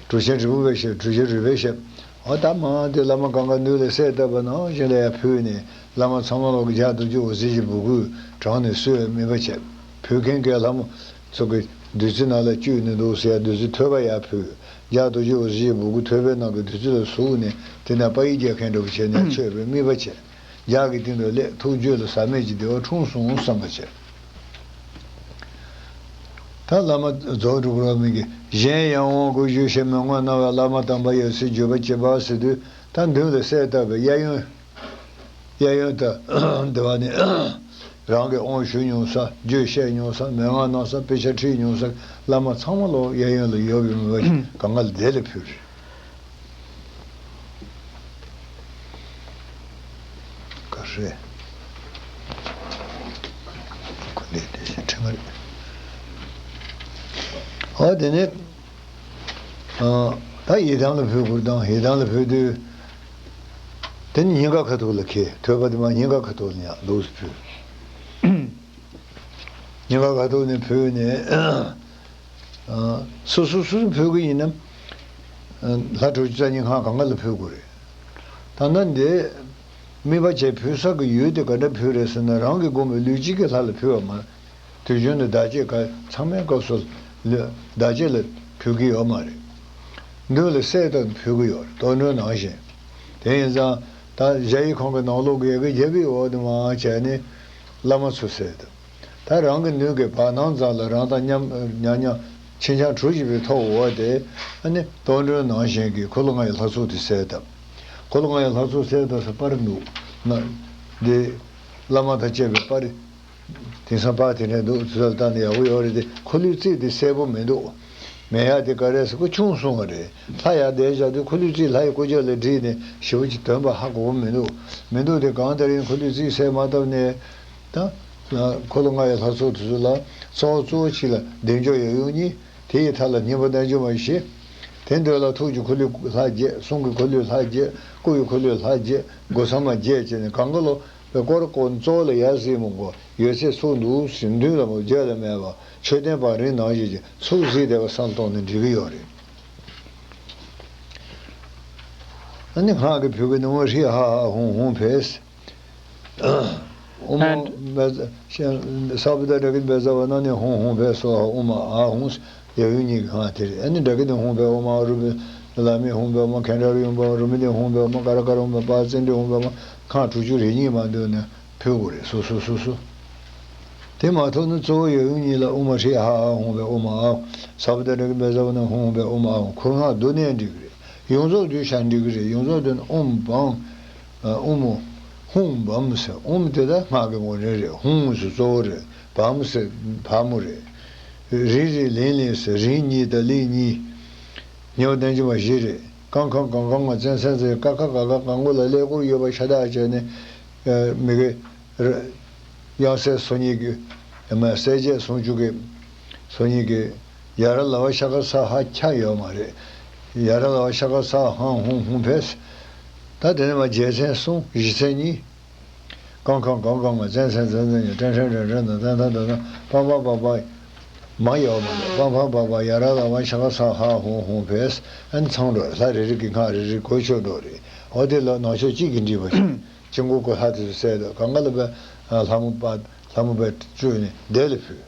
གྲུབ་ཆེན་དྲིལ་བུ་པའི་ཞལ། གྲུབ་ཆེན་རོལ་པའི་ཞལ། འོ་ད་མ་དེ་བླ་མ་གང་ག་ནུས་ལ་གསལ་བཏབ་པ་ནང་བཞིན་ལ་ཡང་ཕུལ་ནས་བླ་མ་ཚང་མ་ལོག་གི་ལྗགས་རྡོ་རྗེ་འོད་ཟེར་གྱི་སྦུ་གུ་དྲངས་ནས་གསོལ་བའི་དམིགས་པ་བྱས། ཕུལ་མཁན་གྱི་ལྷ་མོ་ཚོ་གི་བདུད་རྩི་ནང་ལ་བཅུག་ནས་འདུག་སེ་ཡ་བདུད་རྩི་ཐོད་པ་ཡར་ཕུལ། ལྗགས་རྡོ་རྗེ་འོད་ཟེར་གྱི་སྦུ་གུ་ཐོད་པའི་ནང་གི་བདུད་རྩི་ལ་ཟུག་ནས་དེ་ནས་པ་ཡིག་རྒྱག་མཁན་འདྲ་པོ་བྱས་ནས་མཆོད་པའི་དམིགས་པ་བྱས། ལྗགས་ཀྱི་སྟེང་དུ་སླེབས། ཐུགས་རྒྱུད་ལ་ཟག་མེད་ཀྱི་བདེ་བ་འཁྲུངས་སོང་བསམ་པ་བྱས། ད་བླ་མ་རྫོགས་འགྲོ་གི་རོ་མིན་གྱི་གཞན་ཡང་དབང་བསྐུར་ཞུ་ཞེས་མོས་ངག་གནང་བའི་བླ་མ་དམ་པ་ཡབ་སྲས་བརྒྱུད་པ་ཅི་འབད་ཟེར་དུས་ད་མདུན་ལ་གསལ་བཏབ་པའི་གཡས་གཡོན། གཡས་གཡོན་དུ་འདི་བ་ནི་རང་གི་དབང་ཞུ་མྱོང་ས། རྒྱུད་བཤད་མྱོང་ས། མན་ངག་གནང་ས། དཔེ་ཆ་ཁྲིད་མྱོང་ས། བླ་མ་ཚང་མ་ལོ་གཡས་གཡོན་ལ་ཡོད་པའི་མི་བ་ཞིག་གང་ག་ལ་དེ་ལ་ཕུལ་རེད། རེད། ཁོ་འདི་དེ་བཞིན་ཁྲིམས་རེད། ཨོ་དེ་ནས་ཨ་ད་ཡི་དམ་ལ་ཕུལ་དགོས་དང་། ཡི་དམ་ལ་ཕུལ་དུས་དེ་ནི་སྙིང་ག་ཁ་ཐུག་ལ་ཁེལ། ཐོད་པ་དེ་མར་སྙིང་ག་ཁ་ཐུག་ལ་ཉག་འདུག་སེ་ཕུལ། སྙིང་ག་ཁ་ཐུག་ནས་ཕུལ་ནས། ཨ་སོ་སོ་སོ་སོ་ཕུལ་གི་ཡིན་ན། ཨ་ལྷ་དྲུག་ཅུ་རྩ་གཉིས་སྔགས་གང་ག་ལ་ཕུལ་དགོས་རེད། ད་ལྟ་འདི་དམིགས་པ་བྱས་ཕུལ་ས་གི་ཡུལ་དེ་ག་འདྲ་ཕུལ་རེད་ཟེར་ན། རང་གི་བསྒོམས་པའི་ལུས་དཀྱིལ་གྱི་ལྷ་ལ་ཕུལ་བ་མ། དུས་རྒྱུན་དུ་བདག་བསྐྱེད་ག་ཚང་མའི་སྐབས་སུ་ལུས་བདག་བསྐྱེད་ལ་ཕུལ་གི་ཡོད་མ་རེད། མདུན་ལ་གསལ་བཏབ་ནས་ཕུལ་གི་ཡོད་རེད། རྟོགས་གྲོལ་ནང་བཞིན། དེ་ཡིན་ཙང་ད་གཞལ་ཡས་ཁང་གི་ནང་ལོགས་ཀྱི་ཡ་གི་རྒྱབ་པའི་འོག་ཏུ་མར་བྱས་ནས་བླ་མ་ཚོ་གསལ་བཏབ། ད་རང་གི་མདུན་གྱི་བར་སྣང་ཙམ་ལ་རང་དང་མཉམ་མཉམ་མཉམ་ཆིང་ཆང་གྲུ་བཞི་པའི་ཐོག་འོག་དེ། ཨ་ནི་རྟོགས་གྲོལ་ནང་བཞིན་གྱི་འཁོར་ལོ་ལྔ་ཡི་ལྷ་ཚོགས་དེ་གསལ་བཏབ། འཁོར་ལོ་ལྔ་ཡི་ལྷ་ཚོགས་གསལ་བཏབ་ས་པར་འདུག་ན། འདི་བླ་མ་དང་བཅས་པའི་པར། དེང་སང་པར་དེ་འདྲ་འདུག་དུས་ཚོད་ལ་བལྟས་ན་ཡག་པོ་ཡོད་རེད་དེ། འཁོར་ལོའི་རྩིབས་དེ་གསལ་པོ་མི་འདུག་མེད་ཡག་དེ་ག་རེ་ཟེར། ཁོ་ཆུང་སོང་བ་རེད། ལྷ་ཡར་བསྡད་བཞག་དུས་འཁོར་ལོའི་རྩིབས་ལྷ་ཡི་སྐུ་ཅོག་ལ་བསྒྲིགས་ནས་ཞེ་པོ་ཅིག་དོན་པ་ཧ་གོ་བ་མི་འདུག་མི་འདུག་དེ་གང་ལྟར་ཡིན། འཁོར་ལོའི་རྩིབས་གསལ་མ་བཏབ་ནས། ད་འཁོར་ལོ་ལྔ་ཡི་ལྷ་ཚོགས་དེ་ཚོ་ལ་ཚོགས་གཙོ་བོ་གཅིག་ལ་བདེ་མཆོག་ཡབ་ཡུམ་གཉིས། དེ་ཡི་མཐའ་ལ་སྙིང་པོ་རྣལ་འབྱོར་མ་བཞི། དེ་མདུན་ལ་ཐུགས་ཀྱི་འཁོར་ལོའི་ལྷ་བརྒྱད། གསུང་གི་འཁོར་ལོའི་ལྷ་བརྒྱད། སྐུ་ཡི་འཁོར་ལོའི་ལྷ་བརྒྱད། སྒོ་ཚང་མ་བརྒྱད་བྱས་ནས་གང་ག་ལོ་བའི་སྐོར་སྐོར་གཙོ་བོ་ལ་ཡར་གཟིགས་མི་དགོས། ཡོད་ཚད་ཚུར་འདུག་སེ་མདུན་ལ་མོ་བརྒྱད་ལ་མེད་པ་མཆོད་རྟེན་བང་རིམ་ནང་བཞིན་གྱི་ཚུར་གཟིགས་བསྡད་པ་བསམ་བློ་གཏོང་ནས་འགྲིག་གི་ཡོད་རེད། ཨ་ནི་སྔགས་ཀྱི་ཕུད་ཀྱི་ནི་ཨོཾ་ཧྲཱིཿཧ་ཧ་ཧཱུྃ་ཧཱུྃ་ཕཊ། ཨོཾ་ཨན། བཛྲ་ས་བྷཱུ་ཏ་ཌ་གི་བཛྲ་བྷཱ་ཎ་ནི་ཧཱུྃ་ཧཱུྃ་ཕཊ་སྭཱ་ཧཱ། ཨོཾ་ཨཱཿཧཱུྃ། ཡབ་ཡུམ་གཉིས་ཀྱི་སྔགས་དེ་རེད། ཨ་ནི་ཌ་གི་ནི་ཧཱུྃ་ཕཊ། ཨོཾ་ཨཱཿ་རཱུ་པི་ལ་མི་ཧཱུྃ་ཕཊ། ཨོཾ་ཁེནྡྲ་རུ་ཡུམ་ཕཊ། ཨོཾ་རཱུ་མི་ནི་ཧཱུྃ་ཕཊ། ཨོཾ་ཀ་ར་ཀ་རུ་ཧཱུྃ་ཕཊ། པཱ་ཙཎྜི་ཧཱུྃ་ཕཊ། ཨོཾ་སྔགས་དྲུག་ཅུ་རེ་གཉིས་མ་འདོན་ནས་ཕུལ་དགོས་རེད། སོ་སོ་སོ་སོ། དེ་མ་ཐུབ་ན་གཙོ་བོ་ཡབ་ཡུམ་གཉིས་ལ་ཨོཾ་ཧྲཱིཿཧ་ཧ་ཧཱུྃ་ཕཊ། ཨོཾ་ཨཱཿཧཱུྃ། ས་བྷཱུ་ཏ་ཌ་གི་བཛྲ་བྷཱ་ཎ་ཧཱུྃ་ཧཱུྃ་ཕཊ། ཨོཾ་ཨཱཿཧཱུྃ། འཁོར་སྔགས་བསྡུ་ནས་འགྲིག་གི་རེད། ཡོངས་རྫོགས་བསྡུས་བཞག་འགྲིག་གི་རེད། ཡོངས་རྫོགས་བསྡུས་ན་ཨོཾ་བཾ། ཨོཾ་ཧཱུྃ་བཾ་ཟེར། ཨོཾ་དེ་ད་སྔགས་ཀྱི་ངོས་འཛིན་རེད། ཧཱུྃ་ཟེར་གཙོ་བོ་རེད། བཾ་ཟེར་བ་མོ་རེད། རིང་རིང་ལིང་ལིང་ཟེར། རིང་གཉིས་དང་ལིང་གཉིས། ཉེ་བར་བསྟན་འགྱུར་བ་བཞི་རེད། ཀང་ཁང་གང་གང་ང་ཙན་ཙན་ཙན། ཀ་ཁ་ག་ག་ག་མགོ་ལ་ཀླད་ཀོར་ཡོད་པ་ཤ་སྟག་བྱས་ནས། ཨ་མི་གི་ར་དབྱངས་གསལ་སོ་གཉིས་ཀྱི། ཨ་མ་གསལ་བྱེད་སུམ་ཅུ་གི་སོ་གཉིས་ཀྱི། ཡ་ར་ལ་བ་ཤ་ཀ་ས་ཧ་ཁྱ་ཡོད་མ་རེད། ཡ་ར་ལ་བ་ཤ་ཀ་ས་ཧང་ཧུང་ཧུང་ཕཊ། ད་དེ་ནས་མར་རྒྱལ་མཚན་གསུམ། གཞི་མཚན་གཉིས། ཀང་ཁང་གང་གང་ང་ཙན་ཙན་ཙན་ཙན། ཡ་ཀྲན་ཀྲན་ཀྲན་ཀྲན་དང་ཏན་ཏན་ཏན་ཏན། པ་མ་པ་པ་མ་ཡོད་མ་རེད། པ་མ་པ་པ་ཡ་ར་ལ་བ་ཤ་ཀ་ས་ཧ་ཧུང་ཧུང་ཕཊ། ཨ་ནི་ཚང་འགྲོ་རེད། ལྷ་རེ་རེ་གི་སྔགས་རེ་རེ་གོ་ཆོད་འགྲོ་རེད། འོ་དེ་ལ་ནང་ཆོས་གཅིག་གིས་འགྲིག་པ་ཞིག་དཀྱིལ་འཁོར་གྱི་ལྷ་དེ་ཚོ་གསལ་འདུག་གང་ག་ལ་བས་ལྷ་མོ་པ་ལྷ་མོ་པས་བཅོས་ནས་བདེ་ལ་ཕུལ།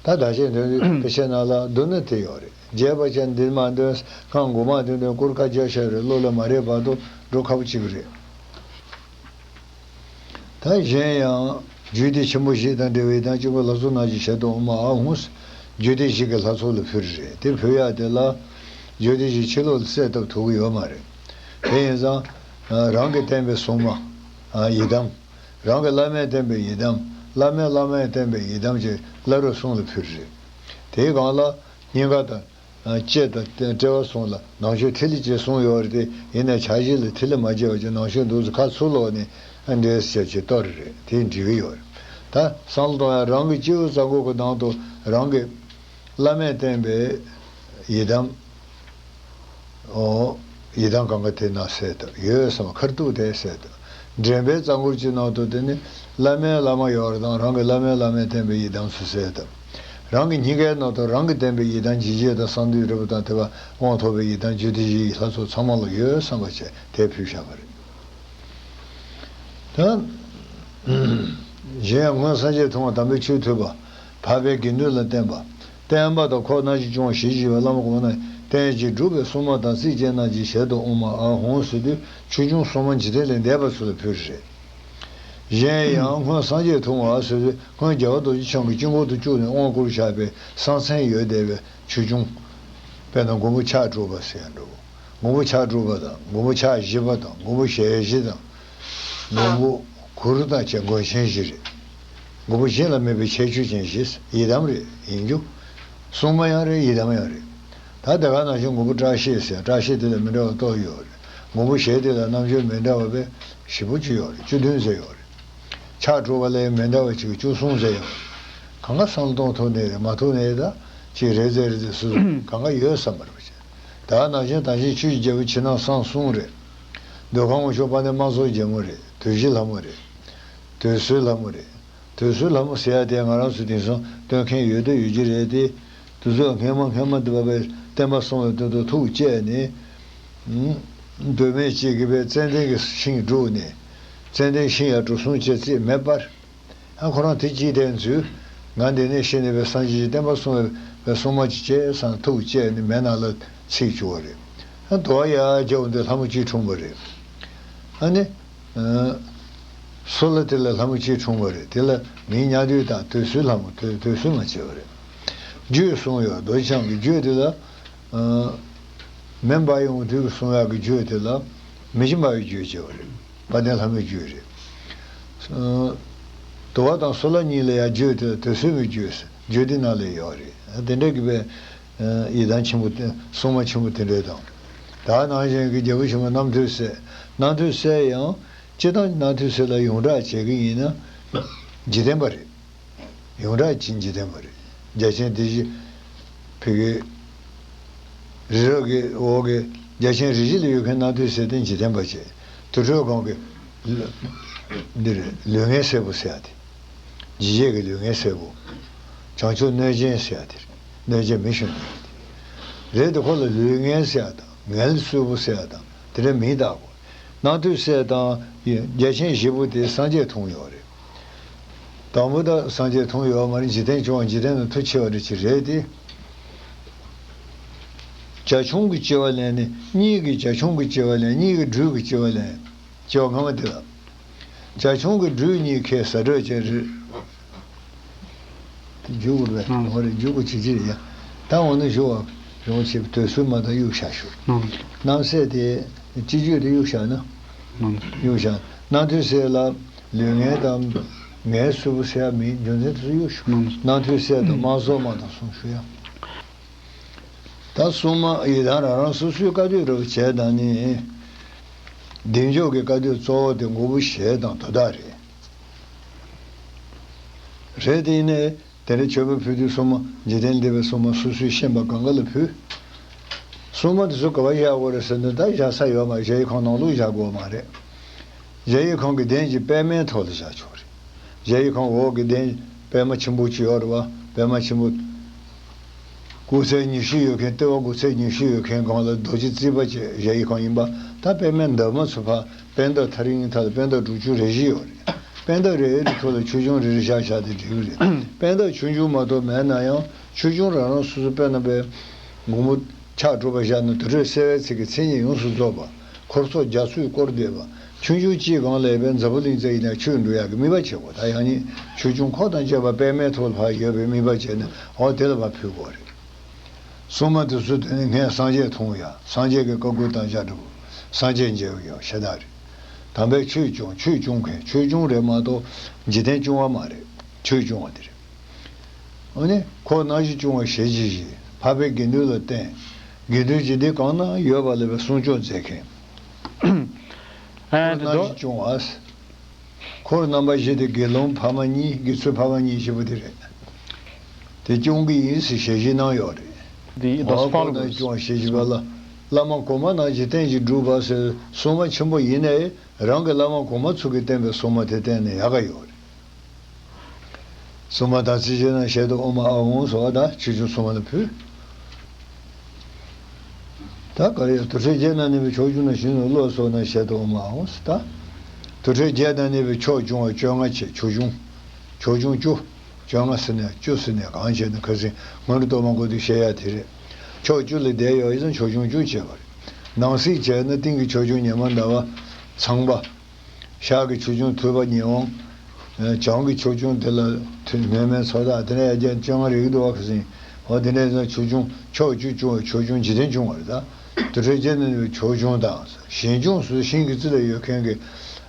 ད་བདག་བསྐྱེད་འདོན་དུས་དཔེ་ཆའི་ནང་ལ་མདོར་ན་དེ་ཡོད་རེད། རྒྱས་པ་ཅན་འདི་མ་འདོན། སྔགས་མགོ་མ་འདོན་དུས་སྐོར་ཁ་རྒྱག་བྱས་རེད། བློ་ལ་མ་རེག་བར་དུ་འགྲོ་ཁག་པོ་གཅིག་རེད། ད་གཞན་ཡང་རྒྱུད་སྡེ་ཆེན་པོ་བཞི་དང་འབྲེལ་བའི་དང་། དཀྱིལ་འཁོར་ལྷ་ཚོགས་རྣམས་ཀྱི་ཞལ་དུ་ཨོཾ་ཨཱཿཧཱུྃ། རྒྱུད་སྡེ་བཞི་གི་ལྷ་ཚོགས་ལ་ཕུལ་རེད། དེ་ཕུལ་ཡག་དེ་ལ་རྒྱུད་སྡེ་བཞི་ཕྱི་ལོགས་ལ་གསལ་བཏབ་ཐུབ་ཀྱི་ཡོད་མ་རེད། དེ་ཡིན་ཙང་རང་གིས་བསྟན་པའི་སྲུང་མ་ཡི་དམ། རང་གི་བླ་མས་བསྟན་པའི་ཡི་དམ། བླ་མའི་བླ་མས་བསྟན་པའི་ཡི་དམ་གྱི་བླ་རུང་གསུམ་ལ་ཕུལ་རེད། དེའི་སྒང་ལ་སྙིང་ག་དང་ལྕེ་དང་དཔྲལ་བ་གསུམ་ལ་ནང་མཆོད་ཐིག་ལེ་ཅེས་གསུངས་ཡོད་རེད་དེ། ཡིན་ནའི་ཕྱག་བཞེས་ལ་ཐིག་ལེ་མ་བྱས་པ་ཅིག་ནང་མཆོད་འདུག་ཟེར་ཁ་ཚུར་ལོག་ནས་འདྲེས་བྱས་ཅིག་གཏོར་རེད། དེ་འགྲིག་གི་ཡོད་རེད། ད་བསམ་བློ་གཏོང་ཡག་རང་གི་སྤྱི་བོའི་རྩ་འཁོར་གྱི་ནང་དུ་རང་གི་བླ་མས་བསྟན་པའི་ཡི་དམ། ཨོ། ཡི་དམ་གང་ག་དེ་ན་གསལ་བཏབ་ཡོད་བསམ། ཁར་ཐུག་དེ་གསལ་བཏབ། འདྲེན་པའི་རྩ་འཁོར་གྱི་ནང་དུ་དེ་ནི་བླ་མའི་བླ་མ་ཡོད་རེད་དང་། རང་གི་བླ་མའི་བླ་མས་བསྟན་པའི་ཡི་དམ་སུ་གསལ་བཏབ། རང་གི་སྙིང་གའི་ནང་དུ་རང་གིས་བསྟན་པའི་ཡི་དམ་འཇིགས་བྱེད་དང་གསང་འདུས་རིལ་བུ་དང་། དེ་བ་དབང་ཐོབ་པའི་ཡི་དམ་རྒྱུད་སྡེ་བཞི་ཡི་ལྷ་ཚོགས་ཚང་མ་ལ་ཡོད་བསམ་པ་བྱས་དེ་ཕུལ་བཞག་པ་རེད། ད་གཞན་ཡང་སྔོན་སངས་རྒྱས་མཐོང་བ་དམ་པའི་ཆོས་ཐོས་པ། འཕགས་པའི་དགེ་འདུན་ལ་བསྟེན་པ། བསྟན་པ་དང་ཁོག་ན་གཞི་སྐྱོང་ཞེས་བགྱི་བའི་བླ་མ་གོང་ན་བསྟེན་ཅིང་སྒྲུབ་པའི་སྲུང་མ་དང་རྩིས་ཅན་རྣམས་ཀྱི་ཞལ་དུ་ཨོཾ་ཨཱཿཧཱུྃ་ཟེར་དུས་ཆོས་སྐྱོང་སྲུང་མ་འཇིག་རྟེན་ལས་འདས་པ་ཚོ་ལ་ཕུལ་རེད། གཞན་ཡང་སྔོན་སངས་རྒྱས་མཐོང་བ་ཟེར་དུས་སྔོན་རྒྱལ་བ་རྡོ་རྗེ་འཆང་གིས་དཀྱིལ་འཁོར་དུ་བཅུག་ནས་དབང་བསྐུར་བཞག་པའི་གསང་མཚན་ཡོད་བསྡད་པའི་ཆོས་སྐྱོང་། དཔེར་ན་མགོན་པོ་ཕྱག་དྲུག་པ་ཟེར་ཡང་འགྲོ། མགོན་པོ་ཕྱག་དྲུག་པ་དང་། མགོན་པོ་ཕྱག་བཞི་པ་དང་། མགོན་པོ་ཞལ་བཞི་དང་། མགོན་པོ་གུ་རུ་དང་བཅས་མགོན་ཆེན་བཞི་རེད། མགོན་པོ་གཞན་ལ་མེད་པའི་ཁྱད་ཆོས་ཅན་བཞི། ཡི་དམ་རེད། ཡིན་རྒྱུ། སྲུང་མ་ཡང་རེད། ཡི་དམ་ཡང་རེད། ད་དེ་ག་ནང་བཞིན་མགོན་པོ་བཀྲ་ཤིས་ཟེར། བཀྲ་ཤིས་དེ་ལ་མི་འདྲ་བ་གཏོགས་ཡོད་རེད། མགོན་པོ་ཞལ་དེ་ལ་རྣམ་འགྱུར་མི་འདྲ་བ་བས་བཞི་བཅུ་ཡོད་རེད། བཅུ་བདུན་ཟེར་ཡོད་རེད། ཕྱག་དྲུག་པ་ལ་མི་འདྲ་བ་ཅིག་བཅུ་གསུམ་ཟེར་ཡོད་རེད། གང་ག་བསམ་བློ་གཏོང་ཐུབ་ནའི་རེད། མ་ཐུབ་ནའི་ད་ཅིག་རེད་ཟེར་རེད་ཟེར་སུ་གང་ག་ཡོད་བསམ་པ་རེད་པ་ཅིག་ད་ནང་བཞིན་དང་ཆེན་ཆོས་ཀྱི་རྒྱལ་པོ་ཕྱི་ནང་གསང་གསུམ་རེད། མདོ་ཁམས་དབང་ཕྱུག་དཔལ་ལྡན་དམག་ཟོར་རྒྱལ་མོ་རེད། དུས་བཞི་ལྷ་མོ་རེད། དུས་གསུམ་ལྷ་མོ་རེད། དུས་གསུམ་ལྷ་མོ་ཟེར་ཡ་དེ་ང་རང་ཚོ་དེང་སང་སྟོན་མཁན་ཡོད་དུ་ཡོད་ཀྱི་རེད་དེ། དུས་གསུམ་སྔས་མ་སྔས་མ་དེ་བ་བའི་བསྟན་པ་སྲུང་བའི་དོན་དུ་ཐུགས་བསྐྱེད་ནས། མདོ་སྨད་གཅིག་གི་བའི་ཙན་དན་གྱི་ཤིང་བསྒྲུགས་ནས། ཙན་དན་ཤིང་ཡ་གྲུ་གསུམ་བཅད་རྩིས་མེད་པར། ཨ་ཁོ་རང་དེ་ཅིག་དེ་འཛུལ། ང་འདི་ནས་ཤི་ནས་པའི་སངས་རྒྱས་ཀྱི་བསྟན་པ་སྲུང་བའི་པའི་སྲུང་མ་ཅིག་བྱེད་བསམ་ཐུགས་བསྐྱེད་ནས་མེ་ནང་ལ་ཚིག་བཅུག་པ་རེད། ཨ་དོ་བ་ཡ་རྒྱབ་འདི་ལྷ་མོ་གཅིག་འཁྲུངས་པ་རེད། ཨ་ནི། སོ་ལ་དེ་ལ་ལྷ་མོ་གཅིག་འཁྲུངས་པ་རེད། དེ་ལ་མིང་ཉག་བདུད་དང་དུས་གསུམ་ལྷ་མོ་དུས་དུས་གསུམ་མ་བྱས་པ་རེད། རྒྱུད་གསུངས་ཡོད། རྡོ་རྗེ་འཆང་གི་རྒྱུད་དེ་ལ། མེ་འབར་ཡོང་དུས་གསུང་ཡག་གི་རྒྱུད་དེ་ལ་མི་བྱེད་འབར་བའི་རྒྱུད་ཅེས་པ་རེད། དཔལ་ལྡན་ལྷ་མོའི་རྒྱུད་རེད། དུ་བ་དང་སོ་ལ་གཉིས་ལ་ཡང་རྒྱུད་དེ་ལ་དུས་གསུམ་གྱི་རྒྱུད་ཟེར་རྒྱུད་སྡེ་ནང་ལ་ཡོད་རེད། དེ་འདྲ་གི་བའི་ཡི་དམ་ཆེན་པོ་དེ་སྲུང་མ་ཆེན་པོ་དེ་འདྲས་དང་། ད་ནང་བཞིན་གྱི་རྒྱལ་པོ་ཆེན་པོ་རྣམ་ཐོས་སྲས། རྣམ་ཐོས་སྲས་ཡང་སྤྱིར་བཏང་རྣམ་ཐོས་སྲས་ལ་ཡོངས་གྲགས་བྱེད་ཀྱི་ཡིན་ན་འཇིག་རྟེན་པ་རེད། ཡོངས་གྲགས་ཀྱི་འཇིག་རྟེན་པ་རེད། རྒྱལ་ཆེན་སྡེ་བཞི་ཕ་གི་རི་རབ་ཀྱི་འོག་གི་རྒྱལ་ཆེན་རིགས་བཞི་ལ་ཡོད་མཁན་རྣམ་ཐོས་སྲས་དེ་འཇིག་རྟེན་པ་བྱས། དུར་ཁྲོད་སྒང་གི་འདི་རེད། ལུས་ངན་སྲས་པོ་ཟེར་ཡ་དེ། འཇིགས་བྱེད་ཀྱི་ལུས་ངན་སྲས་པོ། བྱང་ཆུབ་གནོད་སྦྱིན་ཟེར་ཡ་དེ་རེད། གནོད་སྦྱིན་མི་ཞོན་ཡ་དེ་རེད་དེ། ཁོ་ལ་ལུས་ངན་ཟེར་ཡ་དང་ངལ་གསོས་པོ་ཟེར་ཡ་དང་དེ་འདྲ་མིང་བཏགས་དགོས། རྣམ་ཐོས་སྲས་དང་རྒྱལ་ཆེན་བཞི་པོ་དེ་སངས་རྒྱས་མཐོང་ཡོད་རེད། དང་པོ་ད་སངས་རྒྱས་མཐོང་ཡོད་མ་རེད། འཇིག་རྟེན་སྐྱོང་བ་འཇིག་རྟེན་ལ་མཐུ་ཆེ་བ་རེད་ཅེས་རེད་དེ། བྱ་ཁྱུང་གི་སྐྱེ་བ་ལེན་ནས་གཉིས་ཀྱི་བྱ་ཁྱུང་གི་སྐྱེ་བ་ལེན། གཉིས་ཀྱི་སྦྲུལ་གྱི་སྐྱེ་བ་ལེན། སྐྱེ་བ་སྔ་མ་དེ་ལ། བྱ་ཁྱུང་གི་སྦྲུལ་གཉིས་ཁྱེད་ཟ་འདྲ་བྱས་རེད། རྒྱུག་དགོས་པས། ཨང་། འོ་རེད། རྒྱུག་དགོས་བྱེད་ཀྱི་རེད་ཡ། ད་འོ་ན་ཞུ་བ་རོང་ཆེ་དོལ་སུལ་མ་དང་གཡུག་བཞག་ཞུ། ཨང་། རྣམ་སྲས་དེ་སྤྱི་རྒྱུད་དེ་གཡུག་བཞག་ན། ཨང་། གཡུག་བཞག། རྣམ་ཐོས་སྲས་ལ་ལུས་ངན་དང་ངལ་གསོས་པོ་ཟེར་ཡ་མིན། རྒྱུ་མཚན་དེ་ཚོ་གཡུག་ཞུ། ཨང་། རྣམ་ཐོས་སྲས་དང་དམག་ཟོར་མ་དང་གསུམ་ཞུ་ཡ། ད་སྲུང་མ་ཡི་དམ་རང་རང་སོ་སོའི་བཀའ་སྡོད་རབ་བྱས་དང་ནི། བདེ་མཆོག་གི་བཀའ་སྡོད་གཙོ་བོ་དེ་མགོན་པོ་ཞལ་དང་དོ་བདག་རེད། རེད་དེ་ཡིན་ནའི་དེ་འདྲ་མཆོད་པ་ཕུལ་དུས་སྲུང་མ་འཇིག་རྟེན་འདས་པའི་སྲུང་མ་སོ་སོའི་ཤན་པ་གང་ག་ལ་ཕུལ། སྲུང་མ་དེ་ཚོ་ག་པར་བཞག་དགོས་རེད་ཟེར་ན། ད་བཞག་ས་ཡོད་མ་རེད། གཞལ་ཡས་ཁང་ནང་ལོགས་བཞག་དགོས་མ་རེད། གཞལ་ཡས་ཁང་གི་གདན་གྱི་པད་མའི་ཐོག་ལ་བཞག་ཆོག་རེད། གཞལ་ཡས་ཁང་འོག་གི་གདན་པད་མ་ཆེན་པོ་ཅིག་ཡོད་རེད་བ། པད་མ་ཆེན་པོ། དགུ་ཚད་ཉི་ཤུ་ཡོད་མཁན། ལྟེ་བ་དགུ་ཚད་ཉི་ཤུ་ཡོད་མཁན་སྒང་ལ་རྡོ་རྗེ་རྩིག་པ་བཅས་གཞལ་ཡས་ཁང་ཡིན་པ། ད་པད་མའི་འདབ་མ་ཚོ་ཕར་པད་འདབ་ཐག་རིང་ཐག་ལ་པད་འདབ་དྲུག་ཅུ་རེ་བཞི་ཡོད་རེད། པད་འདབ་རེ་རེའི་ཐོག་ལ་ཆོས་སྐྱོང་རེ་རེ་བཞག་བཞག་དེ་འགྲིག་གི་རེད། པད་འདབ་ཆུང་ཆུང་མ་གཏོགས་མེད་ན་ཡང་ཆོས་སྐྱོང་རང་རང་སོ་སོ། དཔེར་ན་པའི་མགོན་པོ་ཕྱག་དྲུག་པ་བཞག་ན་དུར་ཁྲོད་གསལ་བའི་ཚིག་གི་མཚན་ཉིད་ཡོངས་སུ་རྫོགས་པ། འཁོར་ཚོགས་རྒྱ་མཚོས་བསྐོར་བསྡད་པ། ཆུང་ཆུང་གཅིག་སྒང་ལ་ཡོད་པའི་འཛམ་བུ་གླིང་རྩ་ཡིན་ན་ཆོས་འགྲོ་ཡག་གི་དམིགས་པ་བྱེད་དགོས། ད་ཡང་ནི་ཆོས་སྐྱོང་འཁོར་དང་བཅས་པ་པད་མའི་ཐོག་ལ་ཕར་ཡོད་པའི་དམིགས་པ་བྱས་ནས་འོ་དེ་ལ་ཕར་ཕུལ་དགོས་རེད། སྲུང་མ་དེ་ཚོ་དེ་ནི་སྔས་སངས་རྒྱས་མཐོང་ཡ། སངས་རྒྱས་ཀྱི་བཀའ་བསྒོ་དང་བཅས་འགྲོ། སངས་རྒྱས་མཇལ་བ་ཡང་ཤ་སྟག་རེད། དམ་པའི་ཆོས་སྐྱོང་། ཆོས་སྐྱོང་མཁན། ཆོས་སྐྱོང་རེད་མ་གཏོགས་འཇིག་རྟེན་སྐྱོང་བ་མ་རེད། ཆོས་སྐྱོང་བ་དེ་རེད། འོ་ནི་ཁོ་ནང་བཞིན་སྐྱོང་བ་ཞལ་གྱིས་བཞེས། འཕགས་པའི་དགེ་འདུན་ལ་བསྟན། དགེ་འདུན་གྱི་སྡེ་གང་ན་ཡོད་པ་ལ་བའི་སྲུང་སྐྱོབ་མཛད་མཁན། ཨ་ཁོ་དེ་ནང་ཚོ་བཞིན་སྐྱོང་བ། འཁོར་རྣམ་པ་བཞི་དེ་དགེ་སློང་ཕ་མ་གཉིས། དགེ་ཚུལ་ཕ་མ་གཉིས་བཞི་པོ་དེ་རེད། དེ་སྐྱོང་གི་ཡིན་ཟེར་ཞལ་བཞེས་གནང་ཡོད་རེད། འོ་ཁོ་ནང་སྐྱོང་བ་ཞལ་བཞེས་པ་ལ་བླ་མ་གོང་མ་ནང་བཞིན་རྟེན་གྱི་སྒྲུབ་པ་ཟེར་སྲུང་མ་ཆེན་པོ་ཡིན་ནའི་རང་གི་བླ་མ་གོང་མ་ཚོ་གིས་བསྟན་པའི་སྲུང་མ་དེ་བསྟན་ནས་ཡག་ག་ཡོད་རེད། སྲུང་མ་དམ་ཚིག་ཆེ་ན་ཞལ་དུ་ཨོཾ་ཨཱཿཧཱུྃ་ཟེར་བ་དང་ཆོས་སྐྱོང་སྲུང་མ་ལ་ཕུལ། ད་ག་རེ་ཡང་དུར་ཁྲོད་བརྒྱད་ན་གནས་པའི་ཕྱོགས་བཅུ་ན་བཞུགས་ནས་བློ་གསོལ་ན་ཞལ་དུ་ཨོཾ་ཨཱཿཧཱུྃ་ཟེར། ད་དུར་ཁྲོད་བརྒྱད་ན་གནས་པའི་ཕྱོགས་སྐྱོང་བ་བཅོ་ལྔ་བྱས། ཕྱོགས་སྐྱོང་བཅུ། བཅོ་ལྔ་ཟེར་ནས་བཅུ་ཟེར་ནས་གང་བྱས་ན་ཁ་སང་སྔོན་འགྲོ་གཏོར་མ་འགོ་དུ་བཤད་ཡ་དེ་རེད། ཕྱོགས་བཅུ་ལ་བསྡད་ཡོད་ཡིན་ཙང་ཕྱོགས་སྐྱོང་བཅུ་བྱས་པ་རེད། ནང་གསེས་བྱས་ན་སྟེང་གི་ཕྱོགས་སྐྱོང་ཉི་མ་ཟླ་བ་ཚངས་པ། ཤར་གྱི་ཕྱོགས་སྐྱོང་ཐུབ་པ་ཉི་འོང་། བྱང་གི་ཕྱོགས་སྐྱོང་དེ་ལ་མེ་མེ་མཚོ་དང་དེ་ནས་ཡ་རྒྱ་བཅོ་ལྔ་རེ་གི་འདུག་བ། ཁ་སང་འོ་དེ་ནས་ཡང་ཕྱོགས་སྐྱོང་ཕྱོགས་བཅུ་སྐྱོང་བའི་ཕྱོགས་སྐྱོང་འཇིག་རྟེན་སྐྱོང་བ་རེད། ད་དུར་ཁྲོད་བརྒྱད་ན་གནས་པའི་ཕྱོགས་སྐྱོང་དང་ཞིང་སྐྱོང་སུ་ཤིང་གི་རྩེ་ལ་ཡོད་མཁན་གྱི་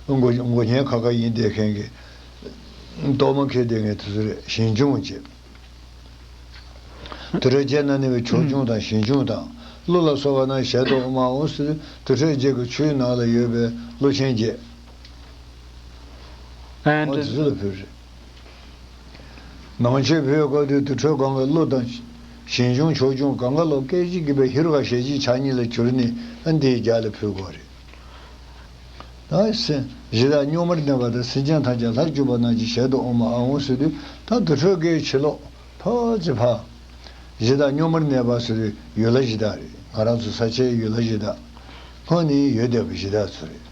མགོ་མགོ་བརྙན་ཁ་ཁ་ཡིན་བསྡད་མཁན་གྱི་གཏོར་མ་འཁྱེར་བསྡད་མཁན་དེ་ཚོ་རེད། ཞིང་སྐྱོང་བྱེད། དུར་ཁྲོད་བརྒྱད་ན་གནས་པའི་ཕྱོགས་སྐྱོང་དང་ཞིང་སྐྱོང་དང་ ཀླུ་ལ་སོགས་པ་རྣམས་ཞལ་དུ་དབང་མ་འོང་ཟེར་དུས་དུར་ཁྲོད་བརྒྱད་ཀྱི་ཆོས་ནང་ལ་ཡོད་པའི་ཀླུ་ཆེན་བརྒྱད། And འོ་དེ་ཚོ་ལ་ཕུལ་རེད། ནང་མཆོད་ཕུལ་སྐབས་དུས་དུར་ཁྲོད་གང་གི་ཀླུ་དང་ཞིང་སྐྱོང་ཕྱོགས་སྐྱོང་གང་ག་ལ་སྐད་ཅིག་གིས་པའི་ཧེ་རུ་ཀ་ཞལ་གཅིག་ཕྱག་གཉིས་ལ་གྱུར་ནས་ཨ་འདིའི་རྒྱབ་ལ་ཕུལ་དགོས་རེད། ད་སེམས་གཞི་བདག་སྙོགས་མར་གནས་པ་དང་སེམས་ཅན་ཐམས་ཅད་སླར་གྱུར་པ་རྣམས་ཀྱི་ཞལ་དུ་དབང་མ་ཨ་འོང་ཟེར་དུས་ད་དུར་ཁྲོད་ཀྱི་ཕྱི་ལོགས་ཕར་ཚུར་ཕར། གཞི་བདག་སྙོགས་མར་གནས་པ་ཟེར་དུས་ཡུལ་ལྷ་གཞི་བདག་རེད། ང་རང་ཚོ་ས་ཆའི་ཡུལ་ལྷ་གཞི་བདག་ལྷོ་ནས་ཡོད་བསྡད་པའི་གཞི་བདག་ཚོ་རེད།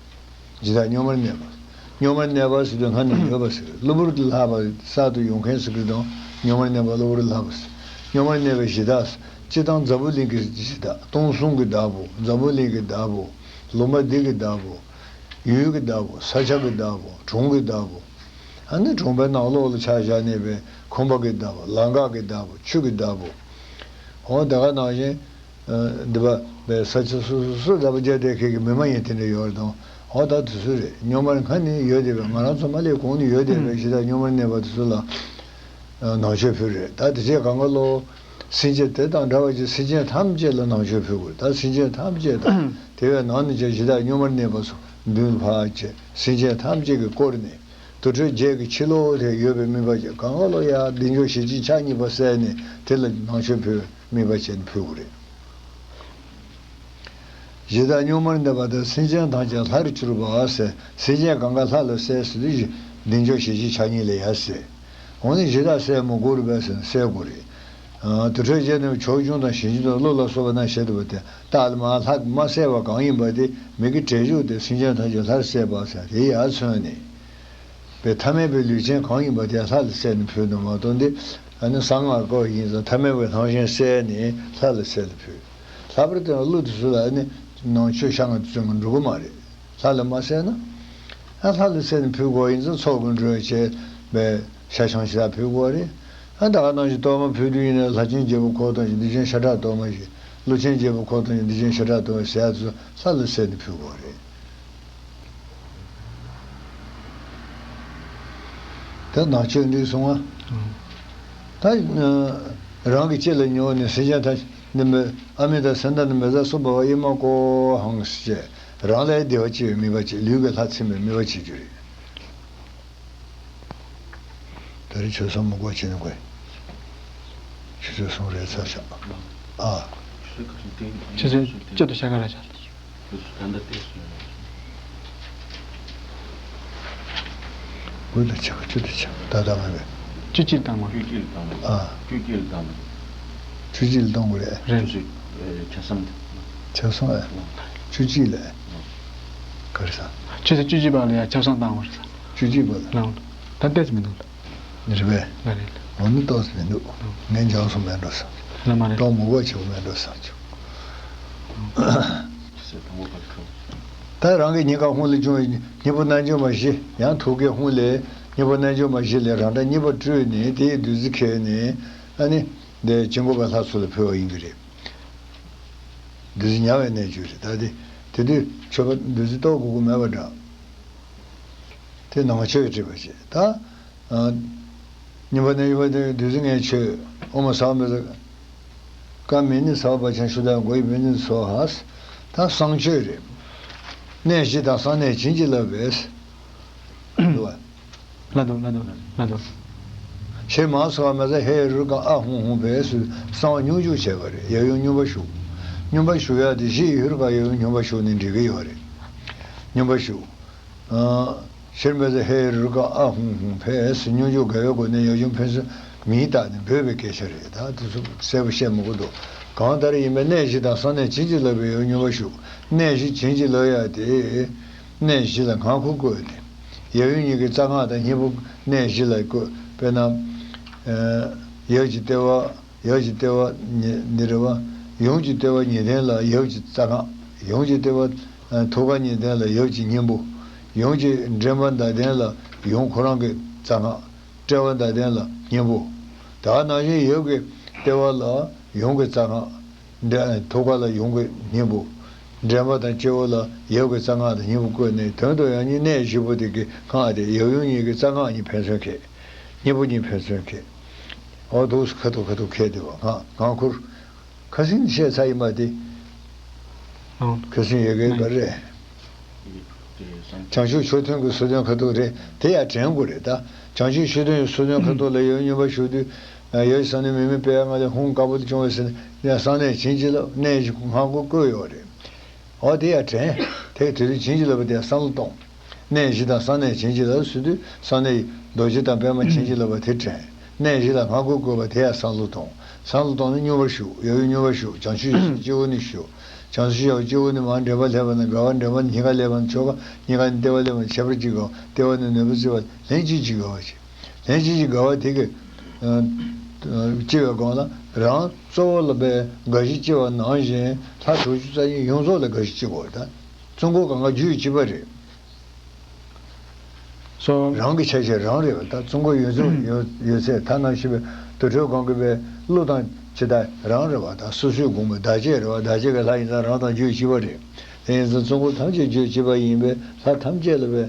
གཞི་བདག་སྙོགས་མར་གནས་པ། སྙོགས་མར་གནས་པ་ཟེར་དུས་སྔ་ནས་ཡོད་པ་ཟེར། གློ་བུར་དུ་ལྷགས་པ་གསར་དུ་ཡོང་མཁན་ཟེར་གི་དང་། སྙོགས་མར་གནས་པ་གློ་བུར་དུ་ལྷགས་པ་ཟེར། སྙོགས་མར་གནས་པའི་གཞི་བདག་ཟེར། སྤྱིར་བཏང་འཛམ་བུ་གླིང་གི་གཞི་བདག་སྟོང་གསུམ་གྱི་བདག་པོ། འཛམ་བུ་གླིང་གི་བདག་པོ། ལུང་པ་འདི་གི་བདག་པོ། ཡུལ་གྱི་བདག་པོ། ས་ཆ་གི་བདག་པོ། གྲོང་གི་བདག་པོ། ཨ་ནི་གྲོང་པའི་ནང་ལོགས་ལ་ཆ་བཞག་ནས་པའི་ཁང་པ་གི་བདག་པོ། ལམ་ཁ་གི་བདག་པོ། ཆུ་གི་བདག་པོ། འོ་དེ་ག་ནང་བཞིན། འདི་པ་པའི་ས་ཆ་སོ་སོ་སོ་སོ་ལ་བརྒྱ་དེ་ཁེ་གི་མི་མ་ཡིན་དེ་འདྲ་ཡོད་རེད་དང་། འོ་ད་དུ་སུ་རེད། སྙོགས་མར་སྔ་ནས་ཡོད་བསྡད་པའི་ང་རང་ཚོ་མ་ལས་གོང་ནས་ཡོད་བསྡད་པའི་གཞི་བདག་སྙོགས་མར་གནས་པ་དུ་སུ་ལ་ནང་མཆོད་ཕུལ་རེད། ད་དེ་ཚེ་གང་ག་ལོ། སེམས་ཅན་དེ་དང་འདྲ་བ་ཅིག་སེམས་ཅན་ཐམས་ཅད་ལ་ནང་མཆོད་ཕུལ་དགོས། ད་སེམས་ཅན་ཐམས་ཅད་དང་དེ་བས་ནང་ནས་ཀྱང་གཞི་བདག་སྙོགས་མར་གནས་པ་སོགས་མདུན་ཕར་བྱས་སེམས་ཅན་ཐམས་ཅད་ཀྱིས་བསྐོར་ནས། དུར་ཁྲོད་བརྒྱད་ཀྱི་ཕྱི་ལོགས་དེ་ཡོད་པའི་དམིགས་པ་བྱས། གང་ག་ལོ་ཡ་བདེ་མཆོག་ཞལ་གཅིག་ཕྱག་གཉིས་པ་གསལ་ནས་དེ་ལ་ནང་མཆོད་ཕུལ་དམིགས་པ་བྱས་ནས་ཕུལ་དགོས་རེད། གཞི་བདག་སྙོགས་མར་གནས་པ་དང་སེམས་ཅན་ཐམས་ཅད་ལྷར་གྱུར་པ་ཟེར། སེམས་ཅན་གང་ག་ལྷ་ལ་གསལ་ཟེར་དུས་བདེ་མཆོག་ཞལ་གཅིག་ཕྱག་གཉིས་ལ་ཡ་གསལ། འོ་ནི་གཞི་བདག་གསལ་མི་དགོས་རེད་པས་ཟེར་ན་གསལ་དགོས་རེད། དུར་ཁྲོད་བརྒྱད་ནི་ཕྱོགས་སྐྱོང་དང་ཞིང་སྐྱོང་དང་ཀླུ་ལ་སོགས་པ་རྣམས་ཞལ་དུ་བ་སྟེ་རྟགས་ལ་མ་ལྷ་མ་གསལ་བ་གང་ཡིན་པ་དེ་མི་དགེ་བྱེད་འཇུག་སྟེ་སེམས་ཅན་ཐམས་ཅད་ལྷར་གསལ་བ་ཟེར་དེ་ཡར་མཚོན་ནས། པའི་ཐ་མལ་པའི་ལུས་ཅན་གང་ཡིན་པ་དེ་ལྷ་ལ་གསལ་ནས་ཕུལ་ནས་མ་གཏོགས་འདི་ཨ་ནི་གསང་སྔགས་སྐོར་ཡིན་ཙང་ཐ་མལ་པའི་ལྷ་གཞན་གསལ་ནས་ལྷ་ལ་གསལ་ནས་ཕུལ། ལྷག་པར་དུ་ཀླུ་དེ་ཚོ་ལ་ཨ་ནི་ནང་མཆོད་བཤམས་ཀྱི་བཙུན་མོ་འགྲོ་གི་མ་རེད། ལྷ་ལ་མ་གསལ་ན། ཨ་ལྷ་ལ་གསལ་ནས་ཕུལ་དགོས་ཡིན་ཙང་ཚོགས་ཀྱི་འགྲོས་བྱས་པའི་ཤ་ཆང་ཞེ་དྲག་ཕུལ་དགོས་རེད། ཨ་ད་ག་ནང་བཞིན་གཏོར་མ་ཕུལ་དུས་ཡིན་ན་ལྷ་ཆེན་བརྒྱད་པོ་ཁོག་དང་བཞིན་འདི་ཆེན་ཤ་ཁྲག་གཏོར་མ་བཞིན་ཀླུ་ཆེན་བརྒྱད་པོ་ཁོག་དང་བཞིན་འདི་ཆེན་ཤ་ཁྲག་གཏོར་མ་ཟེར་ཡ་དེ་ཚོ་ལྷ་ལ་གསལ་ནས་ཕུལ་དགོས་རེད། ད་ནང་ཆོས་འདི་གསུང་བ། ད་རང་གི་ལྕེ་ལ་ཉོན་ནས་སེམས་ཅན་ཐམས་ཅད་ནི་མི་ཨ་མི་དང་སེམས་དང་ནི་མི་ཟ་སུ་འབབ་ཨི་མ་ཀོ་ཧང་ཟེར། རང་ལས་བདེ་བ་སྐྱེ་བའི་དམིགས་པ་བྱེད། ལུས་ཀྱི་ལྷ་ཚིམ་པའི་དམིགས་པ་བྱེད་རྒྱུ་རེད། ད་རེས་ཆོས་སོང་མི་དགོས་བྱེད་ནི་དགོས། ཆུ་ཚོད་གསུམ་རེ་ཚར་ཤག་ཨ། ཆུ་ཚོད་བཅུ་དང་ཕྱེད་ཀ་རེ་ཆགས། དགུ་དང་ཕྱེད་ཀ་བཅུ་དང་ཕྱེད་ཀ་ད་ལྟ་མ་རེད། བཅུ་གཅིག་བཏང་བ། བཅུ་གཅིག་ལ་བཏང་བ། ཨ། བཅུ་གཅིག་ལ་བཏང་བ། བཅུ་གཅིག་ལ་གཏོང་དགོས་རེད། རེད། ཆུ་ཚོད་ཆ་ཚང་། ཆ་ཚང་ཨ། བཅུ་གཅིག་ལ། ག་རེ་ཟ། ཆུ་ཚོད་བཅུ་གཅིག་བར་ལ་ཡ་ཆ་ཚང་བཏང་བ་རེད་ཟ། བཅུ་གཅིག་བར་ལ། ལགས། ད་ལྟས་མི་འདུག་རེད་པས། ལགས་རེད། འོ་ནི་ཏོག་ཙམ་མི་འདུག་ངས་འཇང་སོང་མེད་འགྲོ་བསམ། ལགས་མ་རེད། ཏོག་མུ་གོ་ཆེ་བོ་མེད་འགྲོ་བསམ་བྱུང་། ད་རང་གི་ཉེན་ཁ་ཧུང་ལ་བྱུང་བའི་གཉེན་པོ་རྣལ་འབྱོར་མ་བཞི་ཡང་ཐུགས་ཀའི་ཧུང་ལས་གཉེན་པོ་རྣལ་འབྱོར་མ་བཞི་ལས་རང་འདྲ་གཉིས་པ་སྤྲུལ་ནས་དེའི་བདུད་རྩི་ཁྱེར་ནས་ཨ་ནི་འདི་ཅི་འགོ་པའི་ལྷ་ཚོ་ལ་ཕུལ་བ་ཡིན་གྱི་རེད། བདུད་རྩི་ཉར་བའི་གནས་བཅུ་རེད། ད་དེ་དེ་དུས་མཆོད་པ་བདུད་རྩི་གཏོར་དགོས་ཀྱི་མེད་པ་འདྲ། དེ་ནང་མཆོད་ཀྱི་བྲིས་པ་བྱེད་ད། ཨ། གཉིས་པ་ནི་གཉིས་པ་དེ་བདུད་རྩི་ལྔའི་མཆོད་དབུ་མ་ཟ་བ་མི་ཟ། ཀ་མི་ནི་ཟ་བ་པ་ཆང་ཤུ་དང་གོ་ཡི་བི་ནི་སོ་ཧ། ད་གསང་མཆོད་རེད། གནས་བཞི་དང་གསང་གནས་བྱིན་གྱིས་བརླབས་པས། ལ་དོ་ལ་དོ་ལ་དོ། ཞེས་མ་སོ་བ་མ་ཟ་ཧེ་རུ་ཀ་ཨ་ཧུང་ཧུང་བས་སུ་གསང་བ་སྙོམས་འཇུག་བྱས་པ་རེད། ཡབ་ཡུམ་སྙོམས་པར་ཞུགས། སྙོམས་པར་ཞུགས་ཡ་དེ་བཞི་ཡི་ཧེ་རུ་ཀ་ཡབ་ཡུམ་སྙོམས་པར་ཞུགས་ནས་འགྲིག་གི་ཡོད་རེད། སྙོམས་པར་ཞུགས། ཨ། ཤེར་མེ་ཟ་ཧེ་རུ་ཀ་ཨ་ཧུང་ཧུང་ཕེ་སི་སྙོམས་འཇུག་དགའ་བའི་སྒོ་ནས་ཡབ་ཡུམ་ཕན་ཚུན་མིང་བཏགས་ནས་འབོད་པའི་སྐད་ཆ་རེད། ད་དེ་ཚོ་གསལ་པོ་བཤད་མི་དགོས་འདུག་གང་ལྟར་ཡིན་པའི་གནས་བཞི་དང་གསང་གནས་བྱིན་གྱིས་བརླབས་པའི་ཡབ་ཡུམ་སྙོམས་པར་ཞུགས། གནས་བཞི་བྱིན་གྱིས་བརླབས་ཡ་དེ། གནས་བཞི་ལ་སྔགས་འཁོར་བཀོད་དེ། ཡབ་ཡུམ་གཉིས་ཀྱི་རྩ་སྔགས་དང་གཉེན་པོ་གནས་བཞི་ལ་བཀོད། དཔེར་ན། ཨ། ཡབ་ཀྱི་ལྟེ་བ། ཡབ་ཀྱི་ལྟེ་བ་ཉི་འདི་རེད་བ། ཡུམ་གྱི་ལྟེ་བ་ཉི་སྟེང་ལ་ཡབ་ཀྱི་རྩ་སྔགས། ཡུམ་གྱི་ལྟེ་བ་ཨ་ཐུགས་ཀ་ཉི་སྟེང་ལ་ཡབ་ཀྱི་གཉེན་པོ། ཡུམ་གྱི་མགྲིན་པ་མདའ་སྟེང་ལ་ཡུམ་ཁོ་རང་གི་རྩ་སྔགས། དཔྲལ་བ་མདའ་སྟེང་ལ་གཉེན་པོ། ད་ག་ནང་བཞིན་ཡབ་ཀྱི་ལྟེ་བ་ལ་ཡུམ་གྱི་རྩ་སྔགས། མགྲིན་ཐུགས་ཀ་ལ་ཡུམ་གྱི་གཉེན་པོ། མགྲིན་པ་དང་སྤྱི་བོ་ལ་ཡབ་ཀྱི་རྩ་སྔགས་དང་གཉེན་པོ་བཀོད་ནས་དོན་དུ་ཡང་ནི་གནས་བཞི་པོ་དེ་གི་སྔགས་དེ་ཡབ་ཡུམ་གཉིས་ཀྱི་རྩ་སྔགས་གཉིས་ཕན་ཚུན་ཁེགས། གཉེན་པོ་གཉིས་ཕན་ཚུན་ཁེགས། འོ་འདུག་སེ་ཁ་ཐུག་ཁ་ཐུག་ཁེགས་བསྡད་པ་སྔགས་སྔགས་འཁོར། ཁ་སང་བཤད་ཚར་ཡིན་པ་དེ། ཁ་སང་ཡི་གེ་ག་རེ། བྱང་ཆུབ་མཆོག་ཐུན་གྱི་སོ་བདུན་ཁ་ཐུག་རེད། དེ་ཡང་དྲན་དགོས་རེད་ད། བྱང་ཆུབ་མཆོག་ཐུན་གྱི་སོ་བདུན་ཁ་ཐུག་ལ་ཡོད་སྙོམས་པར་ཞུགས་དུས། ཡ་ཡི་ས་ནི་མི་མི་པའི་ང་ལས་ཧཱུྃ་དཀར་པོ་དེ་བྱུང་བའི་ཟེར་ནས་གསང་གནས་བྱིན་གྱིས་བརླབས། གནས་བཞི་སྔགས་འཁོར་བཀོད་ཡོད་རེད། འོ་དེ་ཡང་དྲན། དེ་དེ་དུས་བྱིན་གྱིས་བརླབས་པ་དེ་བསམ་བློ་གཏོང་། གནས་བཞི་དང་གསང་གནས་བྱིན་གྱིས་བརླབས་ཟེར་དུས་གསང་གནས་རྡོ་རྗེ་དང་པདྨ་བྱིན་གྱིས་བརླབས་པ་དེ་དྲན། གནས་བཞི་ལ་སྔགས་འཁོར་བཀོད་པ་དེ་ཡང་བསམ་བློ་གཏོང་། བསམ་བློ་གཏོང་ནས་སྙོམས་པར་ཞུགས། ཡ་ཡི་སྙོམས་པར་ཞུགས། བྱང་ཆུབ་ཡེ་ཤེས་སྤྱི་བོ་ནས་ཞུགས། བྱང་ཆུབ་ཤར་བ་སྤྱི་བོ་ནས་མར་འདྲེན་པ་སླེབས་པ་ན། དགའ་བ་འདྲེན་པ་ནས་སྙིང་ག་སླེབས་པ་ན། ཆོས་ག་སྙིང་ག་ནས་ལྟེ་བ་སླེབས་པ་ན། ཁྱད་པར་གཅིག་དགའ་བ། ལྟེ་བ་ནས་ནོར་བུ་བརྩིས་པ་ལྷན་ཅིག་གཅིག་དགའ་བ་བྱེད། ལྷན་ཅིག་གཅིག་དགའ་བ་དེ་གི་སྐྱེ་བའི་སྒང་ལ་རང་གཙོ་བོ་ལ་པའི་དགའ་བཞི་སྐྱེ་བ་ནང་བཞིན་ལྷ་དྲུག་ཅུ་རྩ་གཉིས་ཡོངས་རྫོགས་ལ་དགའ་བཞི་སྐྱེ་དགོས་ད། བཙུན་དགོན་གང་ག་རྒྱུད་གཅིག་པ་རེད། སོ། རང་གི་ཆ་ཤས་རང་རེད་པ། ད་བཙུན་དགོན་ཡོད་ཚད་ཡོད་ཡོད་ཚད་ཐ་ན་ཤི་བའི་དུར་ཁྲོད་གང་གི་པའི་ཀླུ་དང་ཇི་ལྟ་རང་རེད་པ། ད་སོ་སོའི་དགོངས་པའི་བདག་བསྐྱེད་རེད་པ། བདག་བསྐྱེད་ཀྱི་ལྷ་ཡིན་ཙང་རང་དང་རྒྱུད་གཅིག་པ་རེད། དེ་ཡིན་ཙང་བཙུན་དགོན་ཐམས་ཅད་རྒྱུད་གཅིག་པ་ཡིན་པས་ལྷ་ཐམས་ཅད་ལ་པའི།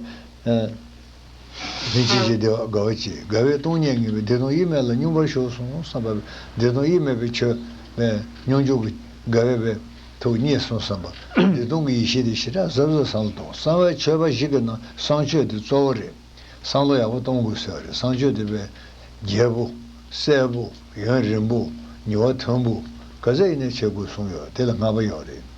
ལྷན་ཅིག་སྐྱེས་བདེ་བ་དགའ་བ་སྐྱེས། དགའ་བས་སྟོང་ཉིད་ངེས་པའི་བདེ་སྟོང་དབྱེར་མེད་ལ་སྙོམས་པར་ཞུགས་སོང་བསམ་པ། བདེ་སྟོང་དབྱེར་མེད་པའི་ཆོས་པའི་སྙོམས་འཇུག་གི་དགའ་བའི་པའི་ཐུགས་མཉེས་སོང་བསམ་པ། བདེ་སྟོང་གི་ཡེ་ཤེས་དེ་ཞེ་དྲག་གཟབ་གཟབ་བསམ་བློ་གཏོང་། གསང་བའི་མཆོད་པ་བཞི་གི་ནང་གསང་མཆོད་དེ་གཙོ་བོ་རེད། བསམ་བློ་ཡག་པོ་གཏོང་དགོས་ཟེར་བ་རེད། གསང་མཆོད་དེ་པའི་རྒྱས་པོ། གསལ་པོ། ཡུན་རིང་པོ། མྱུར་བ་ཐིམ་པོ། ག་ཚད་ཡིན་ནའི་བྱེད་དགོས་གསུངས་ཡོད། དེ་ལ་ལྔ་པ་ཡོད་རེད།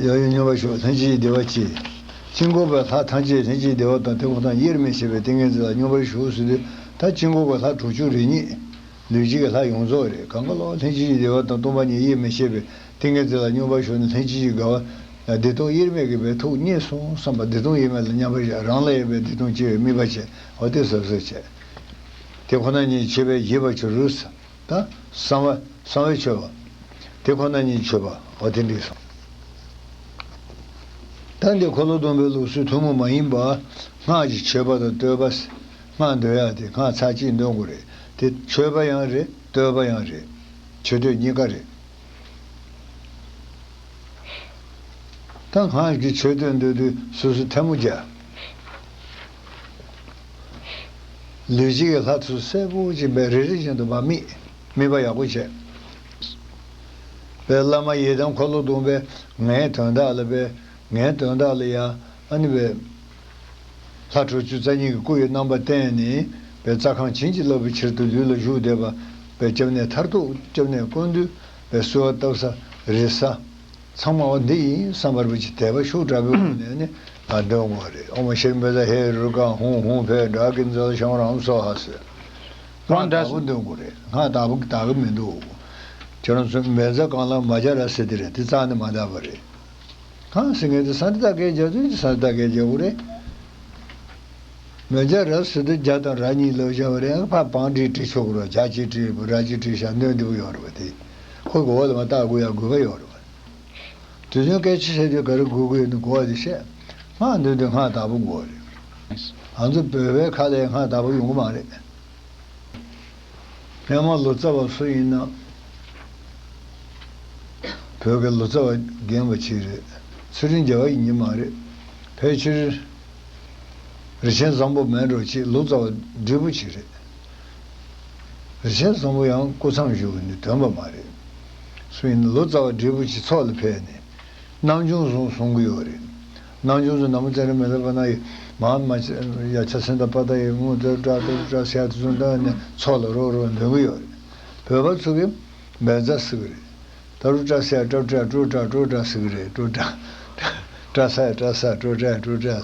ཡ་ཡི་སྙོམས་པར་ཞུགས། ལྷན་ཅིག་བདེ་བ་སྐྱེས། དཀྱིལ་འཁོར་པའི་ལྷ་ཐམས་ཅད་ལྷན་ཅིག་བདེ་བ་དང་དེ་ཁོ་ཐག་དབྱེར་མི་ཕྱེད་པའི་ཏིང་ངེ་འཛིན་ལ་སྙོམས་པར་ཞུགས་ཟེར་དུས། ད་དཀྱིལ་འཁོར་པའི་ལྷ་དྲུག་ཅུ་རེ་གཉིས། ལུས་བཞི་གི་ལྷ་ཡོངས་རྫོགས་རེད། གང་ག་ལོག་ལྷན་ཅིག་བདེ་བ་དང་སྟོང་པ་ཉིད་དབྱེར་མི་ཕྱེད་པའི་ཏིང་ངེ་འཛིན་ལ་སྙོམས་པར་ཞུགས་ནས་ལྷན་ཅིག་དགའ་བ། བདེ་སྟོང་དབྱེར་མེད་ཀྱི་པའི་ཐུགས་མཉེས་སོང་བསམ་པ། བདེ་སྟོང་དབྱེར་མེད་ལ་མཉམ་པར་བཞག་རང་ལ་ཡོད་པའི་བདེ་སྟོང་སྐྱེ་བའི་དམིགས་པ་བྱས། འོ་དེ་གཟབ་གཟབ་བྱས། དེ་ཁོ་ན་ཉིད་མཆོད་པའི་བཞེས་པ་ཆོས་རུ། ད་གསང་བ་གསང་བའི་མཆོད་པ། དེ་ཁོ་ན་ཉིད་མཆོད་པ། འོ་དེ་འགྲིག་སོང་། ད་འདི་འཁོར་ལོ་སྡོམ་པའི་ལུགས་སྲོལ་ཐུན་མོང་མ་ཡིན་པ། སྔགས་ཀྱི་མཆོད་པ་དང་བསྟོད་པ། སྔགས་འདོན་ཡག་དེ་སྔགས་ཚར་གཅིག་འདོན་དགོས་རེད། དེ་མཆོད་པ་ཡང་རེད། བསྟོད་པ་ཡང་རེད། མཆོད་བསྟོད་གཉིས་ཀ་རེད། ད་སྔགས་ཀྱི་མཆོད་བསྟོད་འདོན་དུས་སོ་སོ་ཐལ་མོ་སྦྱར། ལུས་གཅིག་གི་ལྷ་ཚོ་གསལ་པོ་ཅིག་པའི་རེ་རེ་བཞིན་དུ་མར་དམིགས། དམིགས་པ་ཡག་པོ་བྱས། པའི་བླ་མ་ཡི་དམ་འཁོར་ལོ་སྡོམ་པའི་ངའི་དོན་དག་ལ། པའི་ངའི་དོན་དག་ལ་ཡ། ཨ་ནི་པའི་ལྷ་དྲུག་ཅུ་རྩ་གཉིས་ཀྱི་སྐུ་ཡི་རྣམ་པ་བསྟན་ནས། པའི་རྩ་ཁམས་བྱིན་གྱིས་བརླབ་པའི་ཕྱིར་དུ་ལུས་ལ་བཞུགས་བསྡད་པ། པའི་སྐྱབས་གནས་མཐར་ཐུག་སྐྱབས་གནས་ཀུན་འདུས་པའི་གསོལ་བ་བཏབ་ས་རེད་ས། ཚང་མ་འོ་འདི་ཡིན་བསམ་པར་བུ་ཅིག་དད་པ་ཤུགས་དྲག་པོའི་སྒོ་ནས་ནི་ཨ་འདོན་དགོས་རེད། ཨོཾ་ཤྲཱི་པཉྩ་ཧེ་རུ་ཀ་ཧཱུྃ་ཧཱུྃ་ཕཊ་ཌཱ་ཀི་ཛཱ་ལ་ཤྭ་ར་ཧཾ་སྭཱ་ཧཱ་ཟེར། སྔགས་དག་པོ་འདོན་དགོས་རེད། སྔགས་དག་པོ་དག་གི་མི་འདུག་ཁྱོད་རང་ཚོ་བཛྲ་ཀཱ་ལ་མ་ཛ་ར་ཟེར་དེ་རེད། དེ་རྩ་ནས་མ་དག་པ་རེད། གང་ཟེར་ངེས་དེ་ས་ཏྭ་ཀའི་རྒྱ་མཚོ་ཡིན། ས་ཏྭ་ཀའི་རྒྱ་པོ་རེད། མ་ཛ་ར་ཟེར་དུས་རྒྱ་དང་ར་གཉིས་ལབ་བྱ་བ་རེད། ཕར་བང་བྲིས་བྲིས་ཆོག་གི་རེད། རྒྱ་གཅིག་བྲིས་ར་གཅིག་བྲིས་བྱ་འདོན་འདི་པོ་ཡོད་རེད་པ། དེ་ཁོ་གི་འོག་ལ་མ་བཏགས་དགོས་ཡ་དགོས་པ་ཡོད་རེད་པ། དུས་ཚོད་སྐད་ཆ་བཤད་དུས་ག་རེ་དགོས་ཀྱི་ཡོད་ན་གོ་བ་དེ་བཤད། སྔགས་འདོན་དུས་སྔགས་དག་པོ་དགོས་རེད། ང་ཚོ་བོད་པའི་ཁ་ལ་སྔགས་དག་པོ་ཡོང་གི་མ་རེད། སྔོན་མ་ལོ་ཙཱ་བ་སུ་ཡིན་ན། བོད་ཀྱི་ལོ་ཙཱ་བ་རྒན་པ་ཅིག་རེད། ཚེ་རིང་རྒྱལ་བ་ཡིན་གྱི་མ་རེད། ཕལ་ཆེར་རིན་ཆེན་བཟང་པོ་མེད་འགྲོ་ཅིག་ལོ་ཙཱ་བ་བགྲེས་པོ་ཅིག་རེད། རིན་ཆེན་བཟང་པོ་ཡང་སྐུ་མཚམས་བཞུགས་ནས་འདོན་པ་མ་རེད། སུ་ཡིན་ན་ལོ་ཙཱ་བ་བགྲེས་པོ་ཅིག་ཚོགས་ལ་ཕེབས་ནས། རྣམ་འབྱུང་གསུང་གསུང་གི་ཡོད་རེད། རྣམ་འབྱུང་དུ་ན་མོ་ཙཱ་ར་མི་ལ་པ་ན་ཡི་མ་མ་ཡ་ཆ་སེན་ད་པ་ད་ཡི་མོ་ཙཱ་ཏྲ་ཏྲ་ཏྲ་སེ་ཡ་དུ་སུན་ད་ནས་ཚོགས་ལ་རོ་རོ་འདོན་གི་ཡོད་རེད། བོད་པ་ཚོ་གི་མེ་ཙ་ཟེར་གི་རེད། ད་རུ་ཏྲ་སེ་ཡ་ཏྲ་ཏྲ་ཏྲུ་ཏྲ་ཏྲུ་ཏྲ་ཟེར་གི་རེད། ཏྲུ་ཏྲ་ཏྲ་ས་ཡ་ཏྲ་ས་ཏྲུ་ཏྲ་ཏྲུ་ཏྲ་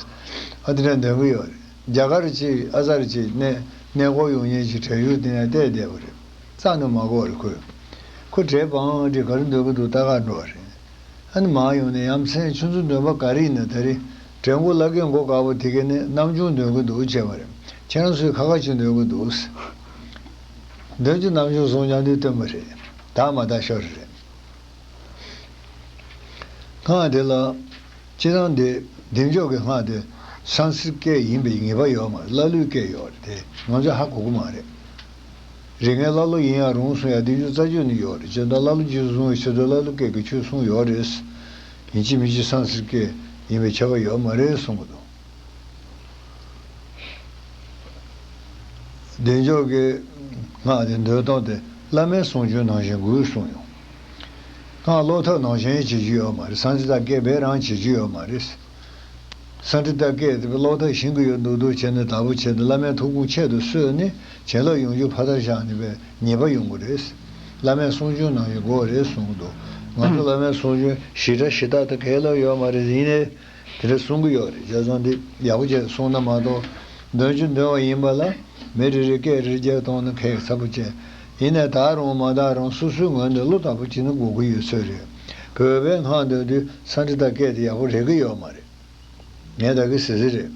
ཨ་དེ་འདྲ་འདོན་གི་ཡོད་རེད། རྒྱ་གར་ཅིག་ཨ་ཙར་ཅིག་གནས་གནས་སྐོར་ཡོང་མཁན་ཅིག་གྲལ་གཞུག་དེ་ནས་བལྟས་བསྡད་པ་རེད། རྩ་ནས་མ་གོ་བ་རེད་ཁོས། ཁོ་གྲལ་པང་དེ་ག་རེ་འདོན་གི་འདུག་ལྟ་ག་འགྲོ་བ་རེད། ཨ་ནི་མར་ཡོང་ནས་ཡ་མཚན་ཁྱོད་ཚོ་འདོན་པ་ག་རེ་ཡིན་ན། ད་རེས་གྲལ་མགོ་ལ་ཀའི་མགོ་དཀར་པོ་དེ་ག་ནས་རྣམ་འབྱུང་འདོན་གི་འདུག་བྱས་པ་རེད། ཁྱེད་རང་ཚོས་ཁ་ཁ་ཅིག་འདོན་གི་འདུག་འདོན་གྱི་རྣམ་འབྱུང་གསུང་སྙམ་དུས་སྟོན་པ་རེད། ད་མ་ད་ཤོར་རེད། སྔགས་དེ་ལ། སྤྱིར་བཏང་འདི་བདེ་མཆོག་གི་སྔགས་དེ་སཾ་སྐྲྀཏ་སྐད་ཡིན་པའི་ངེས་པ་ཡོད་མ་རེད། ཀླ་ཀློའི་སྐད་ཡོད་རེད་དེ། ང་ཚོས་ཧ་གོ་གི་མ་རེད། རིག་གནས་ཀླ་ཀློ་ཡིན་ཡང་རུང་གསུང་ཡ་བདེ་མཆོག་རྩ་རྒྱུད་ནས་ཡོད་རེད། བྱས་ཙང་ཀླ་ཀློ་རྗེས་སུ་བཟུང་བའི་ཆེད་དུ་ཀླ་ཀློའི་སྐད་ཀྱི་ཆོས་གསུངས་ཡོད་རེད། ཡིན་གཅིག་མིན་གཅིག་སཾ་སྐྲྀཏ་སྐད་ཡིན་པའི་ཁྱབ་པ་ཡོད་མ་རེད་གསུང་གི་འདུག་བདེ་མཆོག་གི་སྔགས་དེ་འདོན་སྟངས་དེ་བླ་མའི་གསུང་ཆོས་ནང་བཞིན་དགོས་གསུངས་ཡོང་། སྔགས་ཀློག་ཐབས་ནང་བཞིན་བྱེད་རྒྱུ་ཡོད་མ་རེད། སཾ་སྐྲྀ་ཏ་སྐད་བེད་རང་བྱེད་རྒྱུ་ཡོད་མ་རེད། སཾ་སྐྲྀ་ཏ་སྐད་དེ་ཀློག་ཐབས་ཤེས་ཀྱི་ཡོད་མདོག་མདོག་བྱས་ནས་དག་པོ་བྱས་ཏེ་བླ་མའི་ཐུགས་དགོངས་ཆེད་དུ་གསོལ་ནས་བྱིན་རླབས་ཡོང་རྒྱུ་ཕར་བཞག་ནས་པའི་ཉེས་པ་ཡོང་གི་རེད། བླ་མའི་གསུང་ཆོས་ནང་བཞིན་དགོས་རེད་གསུང་གི་འདུག་ང་ཚོ་བླ་མའི་གསུང་ཆོས་ཞེ་དྲག་ཞེ་དྲག་ཏུ་གལ་ཡོད་མ་རེད། ཡིན་ནའི། དེ་འདྲ་གསུང་གི་ཡོད་རེད། བྱས་ཙང་འདི་ཡག་པོ་བྱས་གསུངས་ན་མ་གཏོགས་འདོན་རྒྱུ་འདོན་པ་ཡིན་པ་ལ་མི་རེ་རེ་སྐད་རེ་རྒྱག་གཏོང་ན་ཁག་ཚ་པོ་བྱས། ཡིན་ནའི་དག་རུང་མ་དག་རུང་སོ་སོའི་ངོས་ནས་བློ་བདེ་པོ་བྱས་ན་དགོས་ཀྱི་ཡོད་ཚོད་རེད། བོད་པའི་སྔགས་འདོན་དུས་སཾ་སྐྲྀ་ཏ་སྐད་དེ་ཡག་པོ་རེག་གི་ཡོད་མ་རེད། ངས་ད་གི་ཟེར་ཟེར་རེད།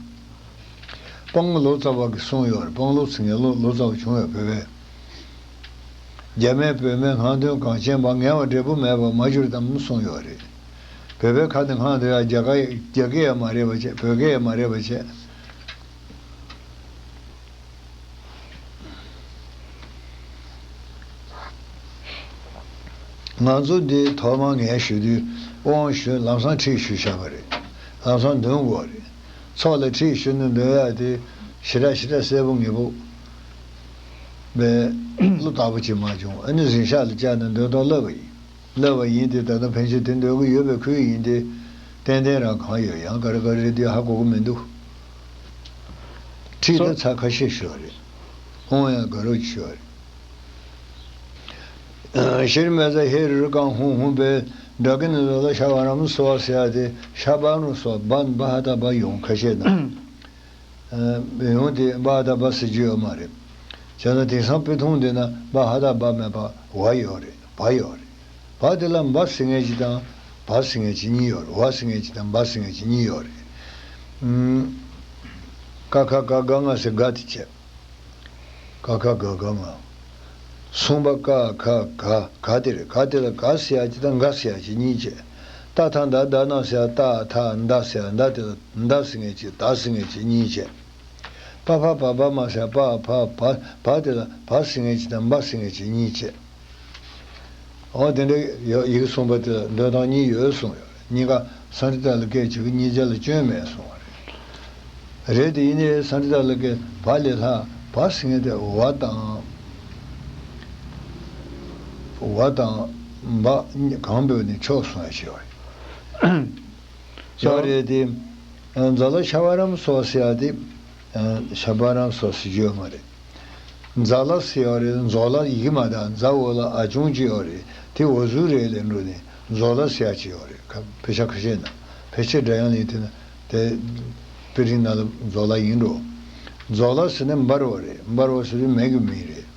དཔང་ལོ་ཙཱ་བ་གིས་གསུངས་ཡོད་རེད། དཔང་ལོ་ཟེར་མཁན་ལོ་ལོ་ཙཱ་བ་བྱུང་ཡོད་བོད་པའི། རྒྱ་མའི་བོད་མའི་སྔགས་འདོན་གངས་ཅན་པ། ངལ་བ་འབྲས་བུ་མེད་པར་མ་གྱུར་ཏམ་གསུངས་ཡོད་རེད། བོད་པའི་ཁ་ནས་སྔགས་འདོན་ཡ་རྒྱ་གར་རྒྱ་སྐད་ཡང་མ་རེད་པ་བྱས། བོད་སྐད་ཡང་མ་རེད་པ་བྱས། ང་ཚོ་འདི་ཐོག་མར་ངས་ཞུ་དུས་དབང་ཞུ་ལམ་སང་ཁྲིད་ཞུས་བཞག་པ་རེད། ལམ་སང་འདོན་དགོས་རེད། ཚོགས་ལ་ཁྲིད་ཞུས་ནས་འདོན་ཡ་དེ་ཞེ་དྲག་ཞེ་དྲག་གསལ་པོ་ངེས་པོ་བས་བློ་བདེ་པོ་ཅིག་མ་བྱུང་། ཨ་ནི་གཟིམ་ཤག་ལ་བཅར་ནས་འདོན་སྟངས་བསླབས་པ་ཡིན། བསླབས་པ་ཡིན་ཏེ། ད་ལྟ་ཕན་ཆད་དེ་འདོན་གྱི་ཡོད་པའི་ཁུལ་ཡིན་ཏེ། ཏན་ཏན་རང་གང་ཡོད། ཡང་ག་རེ་ག་རེ་རེད་དེ་ཧ་གོ་གི་མི་འདུག་ཁྲིད་ད་ཚར་ཁ་ཤས་ཞུས་པ་རེད། དབང་ཡང་ག་རེ་ཞུས་པ་རེད། ཤྲཱི་མེ་ཛ་ཧེ་རུ་རུ་ཀཾ་ཧཱུྃ་ཧཱུྃ་ཕཊ་ཌཱ་ཀཱི་ནཱི་ཛཱ་ལ་ཤྭ་བྷཱ་རཾ་སྭཱ་ཧཱ་ཟེར་ཡ་དེ་ཤྭ་བྷཱ་རཾ་སྭཱ་བྷཱ། བ་ཧ་ད་བ་ཡོང་ཁ་ཤས་དང་། ཡོང་དེ་བ་ཧ་ད་བ་ཟེར་རྒྱུ་ཡོད་མ་རེད། བྱས་ན་དེང་སང་དཔེ་ཐུང་འདི་ན་བ་ཧ་ད་བ་མེད་པ་བ་ཡོད་རེད། བ་ཡོད་རེད། བ་དེ་ལ་འབ་ཟེར་མཁན་ཅིག་དང་བ་ཟེར་མཁན་ཅིག་གཉིས་ཡོད་རེད། བ་ཟེར་མཁན་ཅིག་དང་འབ་ཟེར་མཁན་ཅིག་གཉིས་ཡོད་རེད། ཀ་ཁ་ག་ག་ང་ཟེར་ག་དེ་བྱས། ཀ་ཁ་ག་ག་ང་། གསུམ་པ་ཀ་ཁ་ག་ག་དེ་རེད། ག་དེ་ལ་ག་ཟེར་ཡ་ཅིག་དང་འགའ་ཟེར་ཡ་ཅིག་གཉིས་བྱས། ཏ་ཐ་ད་ད་ན་ཟེར་ཡ་ཏ་ཐ་ད་ཟེར་ཡ་ད་དེ་ལ་ད་ཟེར་མཁན་ཅིག་ད་ཟེར་མཁན་ཅིག་གཉིས་བྱས། པ་ཕ་བ་བ་མ་ཟེར་ཡ་པ་ཕ་བ་བ་དེ་ལ་བ་ཟེར་མཁན་ཅིག་དང་འབ་ཟེར་མཁན་ཅིག་གཉིས་བྱས། འོ་དེ་འདྲའི་ཡོ་ཡི་གེ་གསུམ་པ་དེ་ལ་འདོན་སྟངས་གཉིས་ཡོད་གསུངས་ཡོད་རེད། གཉིས་ཀ་སཾ་སྐྲྀ་ཏ་ལ་སྐད་བྱེད་ཀྱི་གཉིས་ཆ་ལ་སྐྱོན་མེད་གསུངས་པ་རེད། རེད་དེ་ཡིན་ནའི་སཾ་སྐྲྀ་ཏ་ལ་སྐད་བ་ལས་ལྷག་བ་ཟེར་མཁན་དེ་བ་དང་། བ་དང་འབ་གང་འབོད་ནས་ཆོག་གསུངས་ཡ་ཞིག་ཡོད་རེད། ཡོད་རེད་དེ། ཛཱ་ལ་ཤྭ་བྷཱ་རཾ་སྭཱ་ཧཱ་ཟེར་ཡ་དེ། ཤྭ་བྷཱ་རཾ་སྭཱ་ཧཱ་ཟེར་རྒྱུ་ཡོད་མ་རེད། ཛཱ་ལ་ཟེར་ཡོད་རེད། ཛོ་ལ་ཡི་གེ་མ་དག་ཛ་འོག་ལ་ཨ་ཆུང་ཅིག་ཡོད་རེད། དེ་འོ་ཟུག་རེད་ལབ་འགྲོ་ནས་ཛོ་ལ་ཟེར་ཡ་ཅིག་ཡོད་རེད། ཁ་དཔེ་ཆ་ཁ་ཤས་ན་ཕལ་ཆེར་སྒྲ་དབྱངས་ལེན་དེ་ན་དེ་དཔེ་རིང་ནང་ལ་ཛོ་ལ་ཡིན་འགྲོ། ཛོ་ལ་ཟེར་ནས་འབར་བ་རེད། འབར་བ་ཟེར་དུས་མེ་གི་མིང་རེད།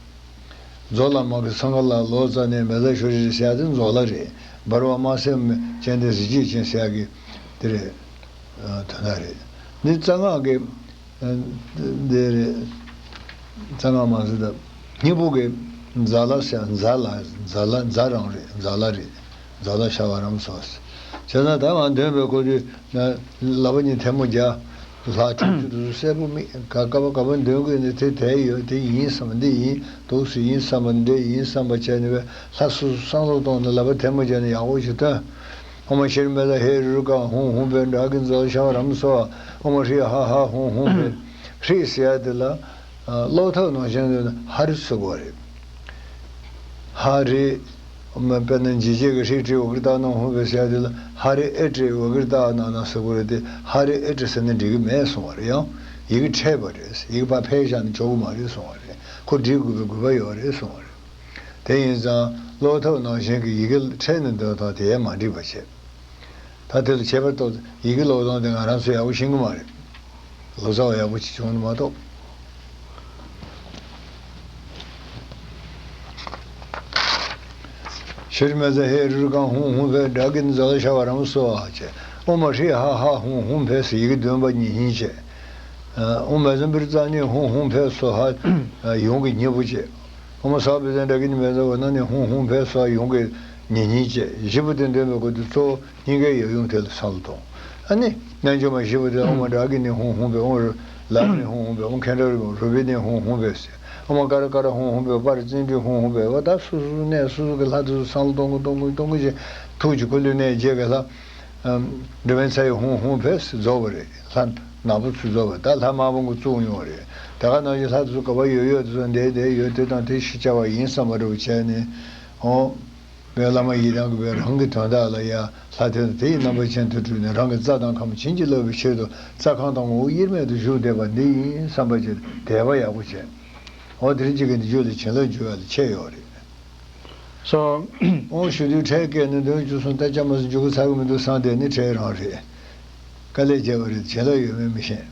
ཛོ་ལ་མ་གི་སང་ག་ལ་ལོ་ཙཱ་ནས་མེ་ཛ་ཤོ་རི་ཟེར་ཡ་དེ་ཛོ་ལ་རེད། འབར་བ་དམར་སེར་ཅན་དེ་གཟི་བརྗིད་ཅན་ཟེར་ཡ་གི་དེ་རེད། དོན་དག་རེད། འདི་རྩ་སྔགས་ཀྱི། འདི་རེད། རྩ་སྔགས་མ་ཟེར་ད། སྙིང་པོ་གི། ཛཱ་ལ་ཟེར་ཛཱ་ལ་ཛཱ་ལ་ཛཱ་རང་རེད། ཛཱ་ལ་རེད། ཛཱ་ལ་ཤྭ་བྷཱ་རཾ་སྭཱ་ཧཱ། བྱས་ན་ད་ང་འདོན་པའི་སྐོར་དུ། ལག་པ་གཉིས་ཐལ་མོ་སྦྱར། ལྷག་ཐུགས་རྒྱུད་དུ་གསལ་པོ་མི་ག་ག་བ་ག་བ་འདོན་དགོས་ནི་དེ་དེ་ཡོད་དེ་ཡིན་བསམ་པ་འདི་ཡིན་འདུག་སུ་ཡིན་བསམ་པ་འདི་ཡིན་བསམ་པ་བྱས་ནས་པས་ལྷ་སོ་སོ་བསམ་བློ་གཏོང་ནས་ལག་པ་ཐལ་མོ་སྦྱར་ནས་ཡག་པོ་ཞིག་ཐོན། ཨོཾ་ཤྲཱི་མེ་ཛ་ཧེ་རུ་རུ་ཀཾ་ཧཱུྃ་ཧཱུྃ་ཕཊ་ཌཱ་ཀཱི་ནཱི་ཛཱ་ལ་ཤྭ་བྷཱ་རཾ་སྭཱ་ཧཱ། ཨོཾ་ཧྲཱིཿ་ཧ་ཧ་ཧཱུྃ་ཧཱུྃ་ཕཊ། ཧྲཱིཿ་ཟེར་ཡ་དེ་ལ། ཀློག་ཐབས་ནང་བཞིན་དུ་ཧ་རི་ཟེར་དགོས་རེད། ཧ་རི། དཔེར་ན་འཇིགས་བྱེད་ཀྱི་ཧྲཱིཿ་ཏྲཱིཿ་ཝ་ཀྲ་ཏ་ནཱ་ཧཱུྃ་ཕཊ་ཟེར་ཡ་དེ་ལ་ཧ་རི་ཨེ་ཏྲཱིཿ་ཝ་ཀྲ་ཏ་ནཱ་ནཱ་ཟེར་དགོས་རེད་དེ། ཧ་རི་ཨེ་ཏྲཱིཿ་ཟེར་ན་འགྲིག་གི་མེད་གསུང་བ་རེད། ཡང་ཡི་གེ་ཕྲད་པ་རེད། ཡི་གེ་ཕར་ཕར་བཞག་ན་ཆོག་གི་མ་རེད་གསུང་བ་རེད། ཁོ་འགྲིག་དགོས་པའི་དགོས་པ་ཡོད་རེད་གསུང་བ་རེད། དེ་ཡིན་ཙང་ཀློག་ཐབས་ནང་བཞིན་གྱི་ཡི་གེ་ཕྲད་ནས་འདོན་སྟངས་དེ་ཡང་མ་འགྲིག་པ་བྱས། ད་དེ་ལ་ཁྱད་པར་ཏོག་ཙམ་ཡི་གེ་ཀློག་སྟངས་དེ་ང་རང་ཚོས་ཡག་པོ་ཤེས་ཀྱི་མ་རེད། ལོ་ཙཱ་བ་ཡག་པོ་ཅིག་བྱུང་ནི་མ་གཏོགས། ཤྲཱི་མེ་ཛ་ཧེ་རུ་རུ་ཀཾ་ཧཱུྃ་ཧཱུྃ་ཕཊ་ཌཱ་ཀཱི་ནཱི་ཛཱ་ལ་ཤྭ་བྷཱ་རཾ་སྭཱ་ཧཱ་བྱས། ཨོཾ་ཧྲཱིཿ་ཧ་ཧ་ཧཱུྃ་ཧཱུྃ་ཕཊ་ཟེར་ཡི་གེ་བདུན་པ་གཉིས་གཉིས་བྱས། ཨོཾ་མེ་ཛ་བྷྲཱི་ཙ་ནཱི་ཧཱུྃ་ཧཱུྃ་ཕཊ་སྭཱ་ཧཱ་ཡུམ་གྱི་སྙིང་པོ་བྱས། ཨོཾ་ས་བྷཱ་བྷཱི་ཛ་ཌཱ་ཀཱི་ནཱི་མེ་ཛ་ཝཱ་ཎ་ནཱི་ཧཱུྃ་ཧཱུྃ་ཕཊ་སྭཱ་ཧཱ་ཡུམ་གྱི་གཉིས་གཉིས་བྱས། བཞི་པོ་དེ་འདོན་པའི་སྐབས་དུ་གཙོ་བོ། སྙིང་གའི་ཡབ་ཡུམ་དེ་ལ་བསམ་བློ་གཏོང་། ཨ་ནི། རྣལ་འབྱོར་མ་བཞི་པོ་དེ་ཨོཾ་ཌཱ་ཀི་ནཱི་ཧཱུྃ་ཧཱུྃ་ཕཊ། ཨོཾ་ལཱ་ནཱི་ཧཱུྃ་ཧཱུྃ་ཕཊ། ཨོཾ་ཁེ་ཏྲ་རུ་རུ་པི་ནཱི་ཧཱུྃ་ཧཱུྃ་ཕཊ་ཟེར། ཨོཾ་ཀ་ར་ཀ་ར་ཧཱུྃ་ཧཱུྃ་ཕཊ། པ་ར་ཙན་དྲི་ཧཱུྃ་ཧཱུྃ་ཕཊ། འོ་ད་སོ་སོ་སོ་གནས་སོ་སོ་གི་ལྷ་དེ་ཚོ་བསམ་བློ་གཏོང་གི་གཏོང་གི་གཏོང་གི་བྱས། ཐུགས་ཀྱི་ཁ་ལུས་གནས་བརྒྱད་ཀྱི་ལྷ། འགྲོ་བའི་མཚན་ཡོད་ཧཱུྃ་ཧཱུྃ་ཕཊ་རྫོགས་པ་རེད། ལྷ། ནག་པོ་ཚུར་རྫོགས་པ་ད་ལྷ་དམར་པོ་གིས་བཙུགས་ཡོང་བ་རེད། དེ་ག་ནང་བཞིན་ལྷ་དེ་ཚོ་ག་པར་ཡོད་ཡོད་དེ་ཚོ་འདས་འདས་ཡོད་དེ་དང་དེ་ཤི་བྱ་བ་ཡིན་བསམ་པ་འདྲ་བོ་བྱས་ནས། ཨོ། བའི་བླ་མ་ཡི་དམ་གྱིས་བའི་རང་གི་དོན་དག་ལ་ཡ་ལྷ་དེ་དང་དེ་ཡི་རྣམ་པ་ཅན་དུ་སྤྲུལ་ནས་རང་གི་རྩ་དང་ཁམས་བྱིན་གྱིས་བརླབ་པའི་ཕྱིར་དུ་རྩ་ཁམས་དང་ངོ་བོ་དབྱེར་མེད་དུ་བཞུགས་བསྡད་པ་འདི་ཡིན་བསམ་པ་ཅིག་དད་པ་ཡག་པོ་བྱས། འོ་དེ་རིང་གཅིག་གི་འདི་རྒྱུད་ལ་བྱིན་རླབས་འཇུག་ཡ་ལ་ཁྱད་ཡོད་རེད། སོ། ཨོ་ཞུ་དུས་འཕྲལ་སྐད་ནི་འདོན་བཅུག་སོང་ད་ཅང་མ་སོང་འཇུག་གི་ཚར་གི་མི་འདུག་བསམ་བསྡད་ནི་འཕྲལ་རང་རེད། དཀའ་ལས་བརྒྱབ་པ་རེད་བྱིན་རླབས་ཡོད་མེད་མི་ཤེས།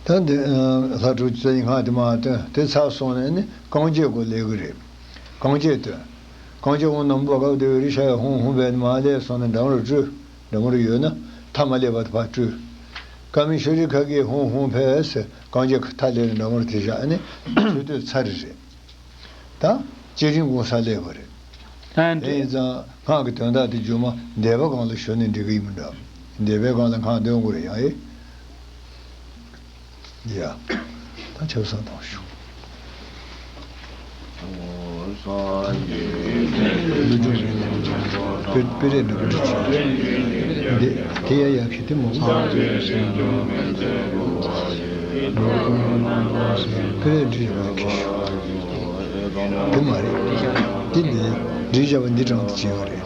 ད་འདི་ལྷ་དྲུག་ཅུ་རྩ་གཉིས་སྔགས་དེ་མར་བཏོན་དེ་ཚར་སོང་ནས་ནི་རྐང་རྗེས་སྐོར་ལས་གི་རེད། རྐང་རྗེས་བཏོན། རྐང་རྗེས་ཧཱུྃ་ནམ་མཁའ་བཀའ་བསྡུ་བའི་རི་ཤ་ཡ་ཧཱུྃ་ཧཱུྃ་བས་ནི་མར་ལས་སོང་ནས་འགྲམ་རུ་སྤྲུལ། འགྲམ་རུ་ཡོད་ན་མཐའ་མ་ལས་བར་དུ་ཕར་སྤྲུལ། ཀ་མི་ཤུ་རི་ཁ་གི་ཧཱུྃ་ཧཱུྃ་ཕས་ཟེར་རྐང་རྗེས་མཐའ་ལས་ནི་འགྲམ་རུ་དེ་བཞག་ཨ་ནི་མཆོད་བསྟོད་ཚར་རེད། ད་བསྐྱེད་རིམ་གུང་སེང་སླེབས་པ་རེད། ཨ་དེ་ཡིན་ཙང་སྔགས་ཀྱི་དོན་དག་དེ་རྒྱུད་མ་འདས་པ་སྒང་ལ་ཞུ་ནས་འགྲིག་གི་ཡིན་མི་འདྲ། འདས་པའི་སྒང་ལ་སྔགས་འདོན་དགོས་རེད་ཡང་ཨེ། ཡ། ད་ཆབ་གསང་དང་ཞུ། ཀླུ་སྒྲུབ་རེད། དཔེ་དཔེ་རས་འདྲ་པོ་འདྲ་བྱས། འདི་དེ་ཡ་ཡག་གི་དེ་མོ། དཔེ་རས་འདྲ་ཡག་གི་ཞུ། དེ་མ་རེད། འདི་འདི་འདྲི་བྱ་བ་འདི་དྲང་དུ་བྱས་པ་རེད།